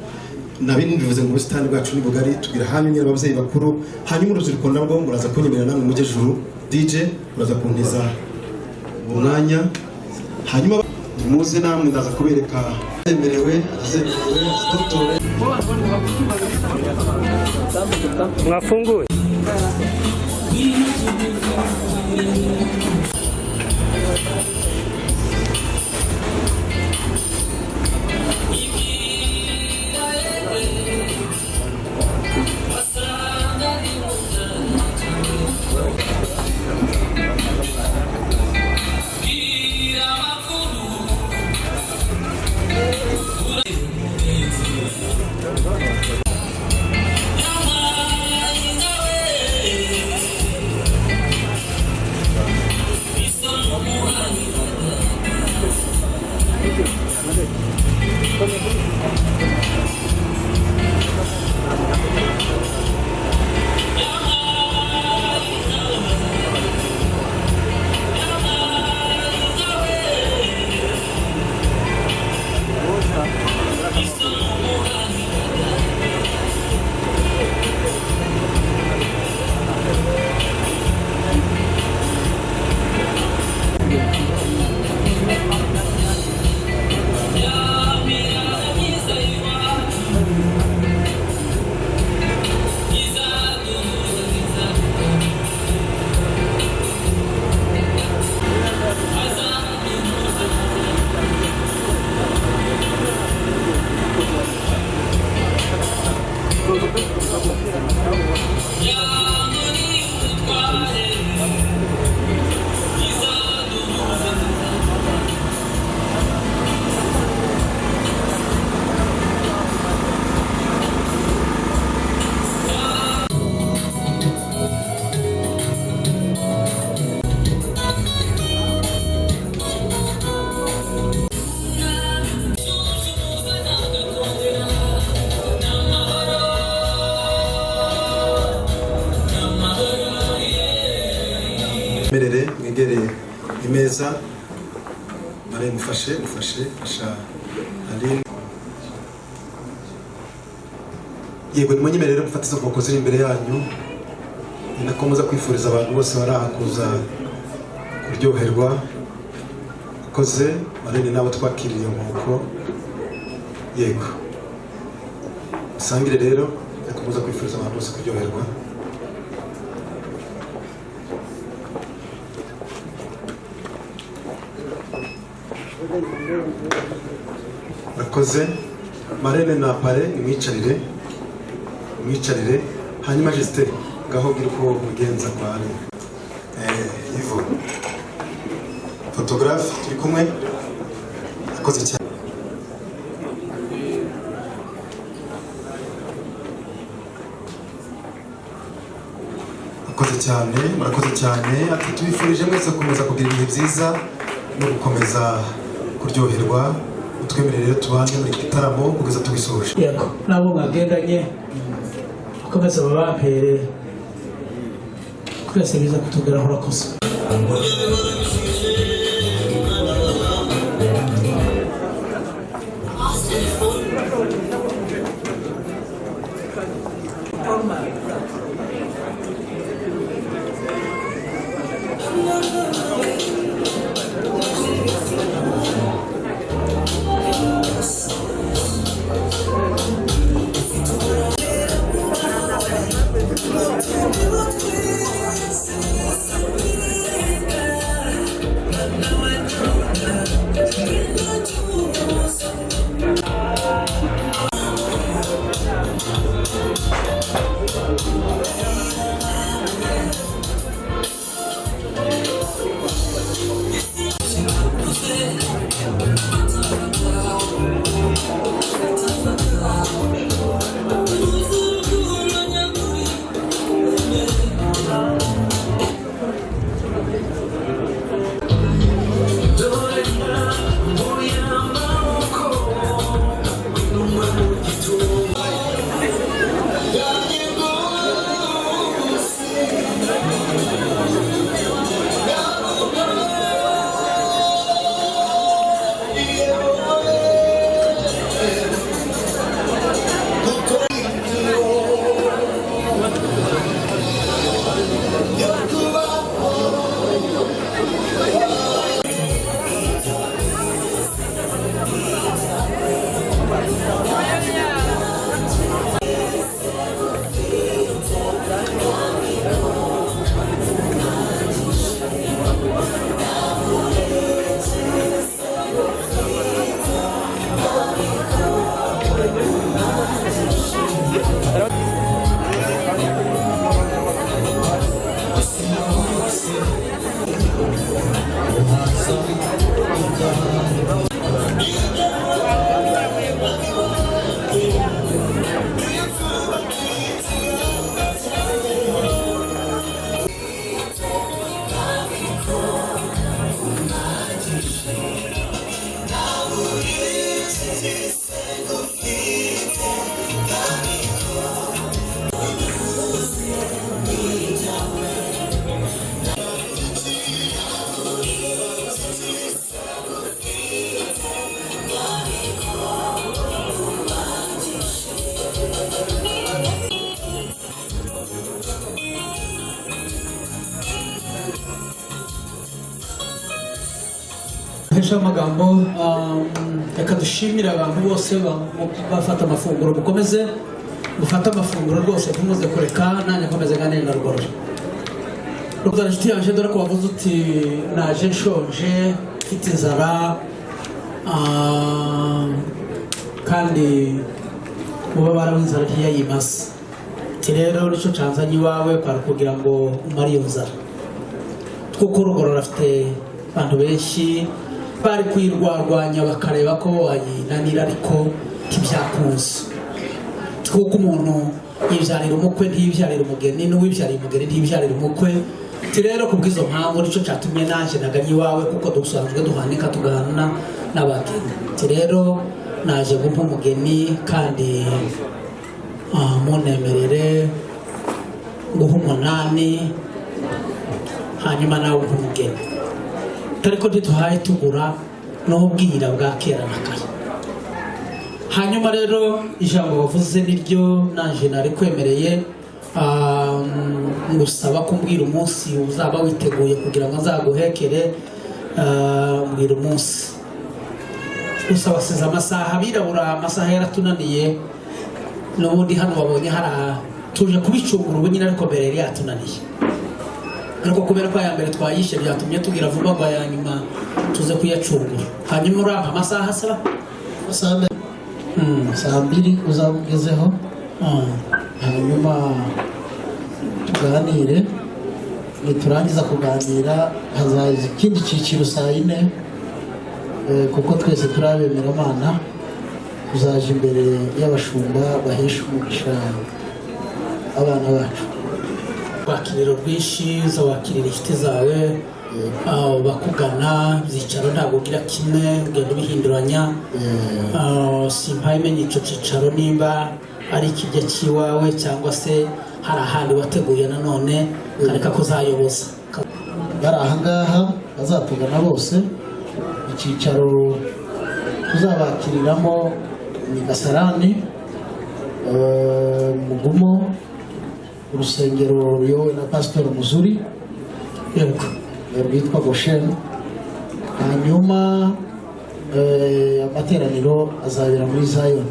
na bindi bivuze ngo ubusitani bwacu ni bugari, tugira hanyu nyine ababyeyi bakuru, hanyuma urubyiruko nabwo muraza kunyemerera namwe mujye juru. DJ uraza kuntiza umwanya, hanyuma muze namwe ndaza kubereka zemerewe azemerewe dutore. Mwafunguye. Merere mwegere imeza. Mare mufashe, mufashe, fasha Aline. Yego, nimunyemerere mufate izo nkoko ziri imbere yanyu. Ni nako muza kwifuriza abantu bose bari aha kuza kuryoherwa. Akoze marene n'abo twakiriye iyo nkoko. Yego, musangire rero, ariko muza kwifuriza abantu bose kuryoherwa. Murakoze. Marraine na parrain, nimwicarire, mwicarire. Hanyuma Justin, ngaho bwira uko mugenza kwa Aline. Ivo photographe turi kumwe, akoze cyane. Murakoze cyane, murakoze cyane. Ati tubifurije mwese gukomeza kugira ibihe byiza no gukomeza kuryoherwa. Utwemerere rero tubane muri iki gitaramo kugeza tubisoje. Yego, nabo mwagendanye bakomeze babampere, twese biza kutugeraho. Urakoze. Hesha amagambo. Reka dushimire abantu bose bafata amafunguro. Mukomeze mufate amafunguro rwose, ntimuze kureka. Nanjye nkomeze nganire na Rugorora. Rugorora, inshuti yanjye, dore ko wavuze uti naje nshonje, mfite inzara, kandi umubabaro w'inzara ntiyayimaze. Ati rero nicyo canzanye iwawe kwari kugira ngo umare iyo nzara, kuko Rugorora afite abantu benshi bari kuyirwarwanya bakareba ko wayinanira, ariko ntibyakunze, kuko umuntu yibyarira umukwe ntiyibyarira umugeni, n'uwibyariye umugeni ntiyibyarira umukwe. Ati rero kubw'izo mpamvu nicyo cyatumye nanjye naganye iwawe, kuko dusanzwe duhanika tugahana n'abageni. Ati rero naje gumpa umugeni, kandi munemerere guha 8. Hanyuma nawe nk'umugeni, ariko ntituhaye tugura n'ubwira bwa kera na kare. Hanyuma rero ijambo wavuze niryo nanje nari kwemereye, ngusaba kumbwira umunsi uzaba witeguye kugira ngo nzaguhekere. Mbwira umunsi gusa, wasize amasaha. Abirabura amasaha yaratunaniye. N'ubundi hano babonye hari tuje kubicungura ubu nyine, ariko mbere yari yatunaniye. Ariko kubera ko aya mbere twayishe, byatumye tugira vuba ngo aya nyuma tuze kuyacungura. Hanyuma urampa amasaha asaba. Saa 2 uzaba ugezeho, hanyuma tuganire. Niturangiza kuganira hazaza ikindi cyiciro saa 4, kuko twese turi abemeramana, tuzaje imbere y'abashumba bahesha umugisha abana bacu. Wakiriro rwinshi, uzawakirira inshuti zawe bakugana. Ibyicaro ntabwo ugira kimwe, ugenda ubihinduranya. Simpaye menya icyo cyicaro nimba ari ikijya cy'iwawe cyangwa se hari ahandi wateguye nanone kareka kuzayoboza. Bari ahangaha bazatugana bose, icyicaro tuzabakiriramo ni Gasarani, Mugumo, urusengero ruyobowe na Pasitori Muzuri. Yego. Rwitwa Gosheni. Hanyuma amateraniro azabera muri Zayoni.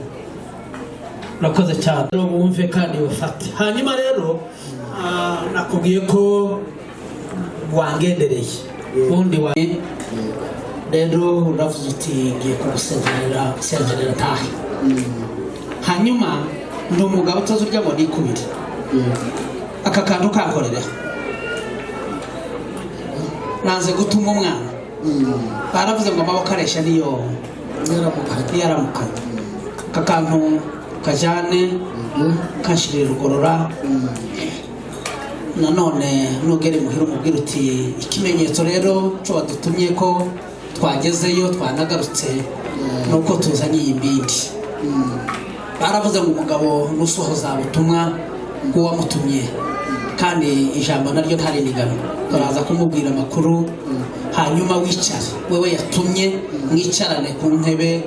Urakoze cyane. Rero bumve kandi bafate. Hanyuma rero nakubwiye ko wangendereye ubundi wa rero uravuze uti ngiye kugusezerera, sezerera tahe. Hanyuma ndi umugabo utazi urya ngo nikubire aka kantu kankorera. Nanze gutuma umwana, baravuze ngo amaboko aresha niyo niyaramukanye. Aka kantu kajyane kanshirira Rugorora. Nanone nugera imuhira umubwira uti ikimenyetso rero cyo wadutumye ko twagezeyo twanagarutse ni uko tuzanye iyi mbindi. Baravuze ngo umugabo nusohoza ubutumwa bw'uwamutumye, kandi ijambo naryo ntarinigano. Turaza kumubwira amakuru, hanyuma wicare wewe yatumye, mwicarane ku ntebe,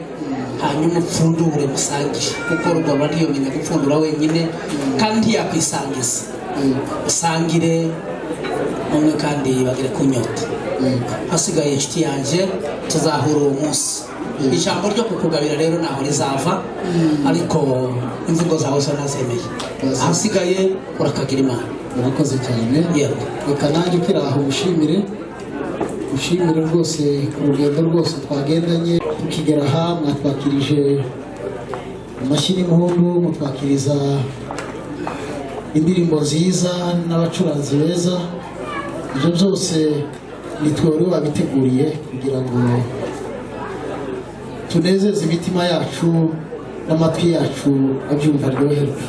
hanyuma upfundure musangire, kuko Rugorora ntiyomenya gupfundura wenyine kandi ntiyakwisangiza. Usangire umwe kandi bagere ku nyota. Hasigaye inshuti yanjye, tuzahura uwo munsi. Ijambo ryo kukugabira rero ntaho rizava, ariko imvugo zawe zo nazemeye. Ahasigaye urakagira Imana. Urakoze cyane. Yego. Reka nanjye ukiri aho ushimire, ushimire rwose ku rugendo rwose twagendanye tukigera aha. Mwatwakirije amashyi n'impundu, mutwakiriza indirimbo nziza n'abacuranzi beza. Ibyo byose ni twe wari wabiteguriye kugira ngo tunezeze imitima yacu n'amatwi yacu abyumva aryoherwe.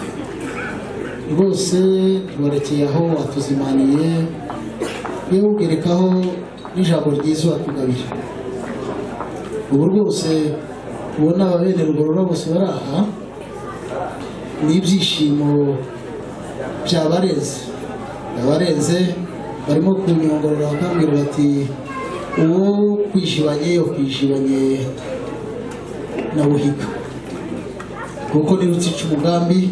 Rwose ntiwarekeye aho, watuzimaniye, yewe ugerekaho n'ijambo ryiza watugabira. Ubu rwose ubona ababene Rugorora bose bari aha ni ibyishimo byabarenze, byabarenze. Barimo kunyongorora bakambwira bati uwo kwijibanye yo kwijibanye na Buhiga, kuko niba utica umugambi,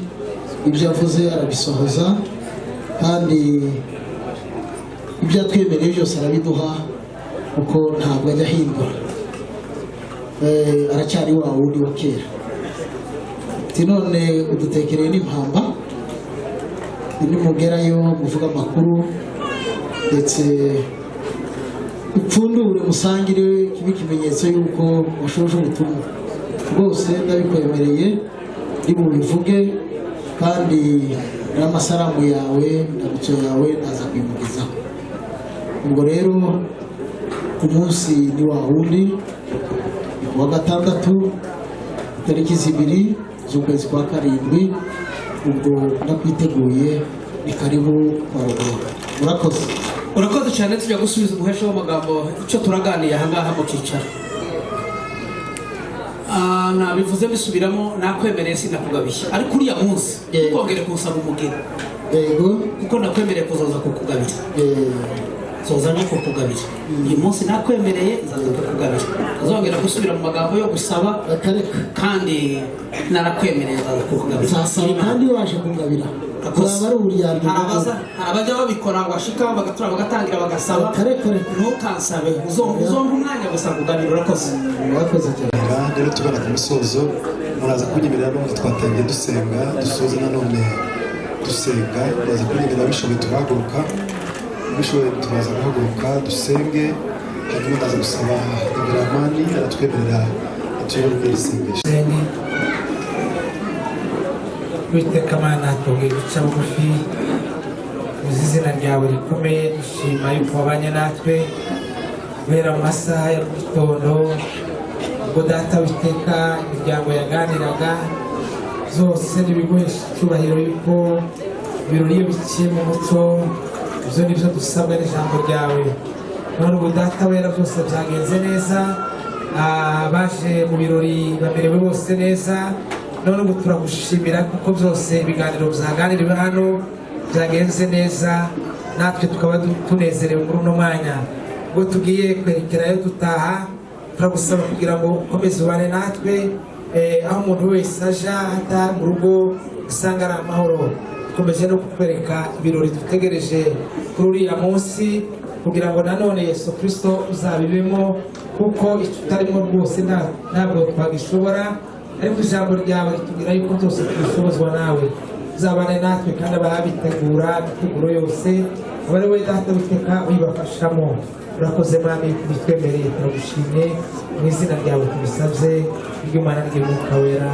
ibyo avuze arabisohoza, kandi ibyo atwemereye byose arabiduha, kuko ntabwo ajya ahindura. Aracyari wa wundi wa kera. Ati none udutekereye n'impamba, nimugerayo muvuga amakuru, ndetse upfundure musangire, kibe ikimenyetso y'uko washoje ubutumwa. Rwose ndabikwemereye, bubivuge, kandi n'amasaramu yawe, indamutso yawe ndaza kuyimugezaho. Ubwo rero ku munsi ni wa wundi, ni ku wa gatandatu, itariki 2 z'ukwezi kwa 7. Ubwo ndakwiteguye, ni karibu kwa Rugorora. Murakoze. Urakoze cyane. Tujya gusubiza umuhesha w'amagambo icyo turaganiye ahangaha mu cyicaro. Nabivuze mbisubiramo, nakwemereye sinakugabiye, ariko uriya munsi ntukongere kunsaba umugeni. Yego. Kuko nakwemereye kuzaza kukugabira. Nzoza nje kukugabira. Uyu munsi nakwemereye, nzaza kukugabira. Ntazongera gusubira mu magambo yo gusaba. Akareka. Kandi narakwemereye, nzaza kukugabira. Nzasaba kandi waje kungabira. Urakoze. Waba ari uburyarya. Hari hari abajya babikora ngo bashikaho bagatura, bagatangira bagasaba. Akareka reka. Ntukansabe, uzompa umwanya gusa kugabira. Urakoze. Murakoze cyane. Rero tugana ku musozo, muraza kunyemerera, n'ubundi twatangiye dusenga, dusoze nanone dusenga. Muraza kunyemerera, bishoboye tugahaguruka, bishoboye turaza guhaguruka dusenge, hanyuma ndaza gusaba Imberamani aratwemerera atuyobore muri iri sengesho. Dusenge. Uwiteka Mana, tubwiye guca bugufi uzi izina ryawe rikomeye, dushima yuko wabanye natwe guhera mu masaha ya mu gitondo, ubwo Data Witeka imiryango yaganiraga zose n'ibiguhesha icyubahiro, yuko ibirori iyo biciye mu muco, ibyo ni byo dusabwa n'ijambo ryawe. None ubu, Data wera, byose byagenze neza. Baje mu birori bamerewe bose neza. None ubu turagushimira kuko byose ibiganiro byaganiriwe hano byagenze neza, natwe tukaba tunezerewe muri uno mwanya. Ubwo tugiye kwerekerayo dutaha, turagusaba kugira ngo ukomeze ubane natwe, aho umuntu wese aja hata mu rugo usanga ari amahoro. Dukomeje no kukwereka ibirori dutegereje kuri uriya munsi, kugira ngo nanone Yesu Kirisito uzabibemo, kuko icyo utarimo rwose ntabwo twagishobora, ariko ijambo ryawe ritubwira yuko byose tubishobozwa nawe. Uzabane natwe, kandi ababitegura imiteguro yose aba ari we, Data Witeka, uyibafashamo. Urakoze Mwami kubitwemereye, turagushimye. Mu izina ryawe tubisabye, ry'Umwana ry'Umwuka Wera,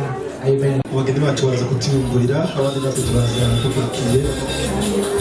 amen. Abageni bacu baraza kutiyungurira, abandi natwe turaza dukurikiye.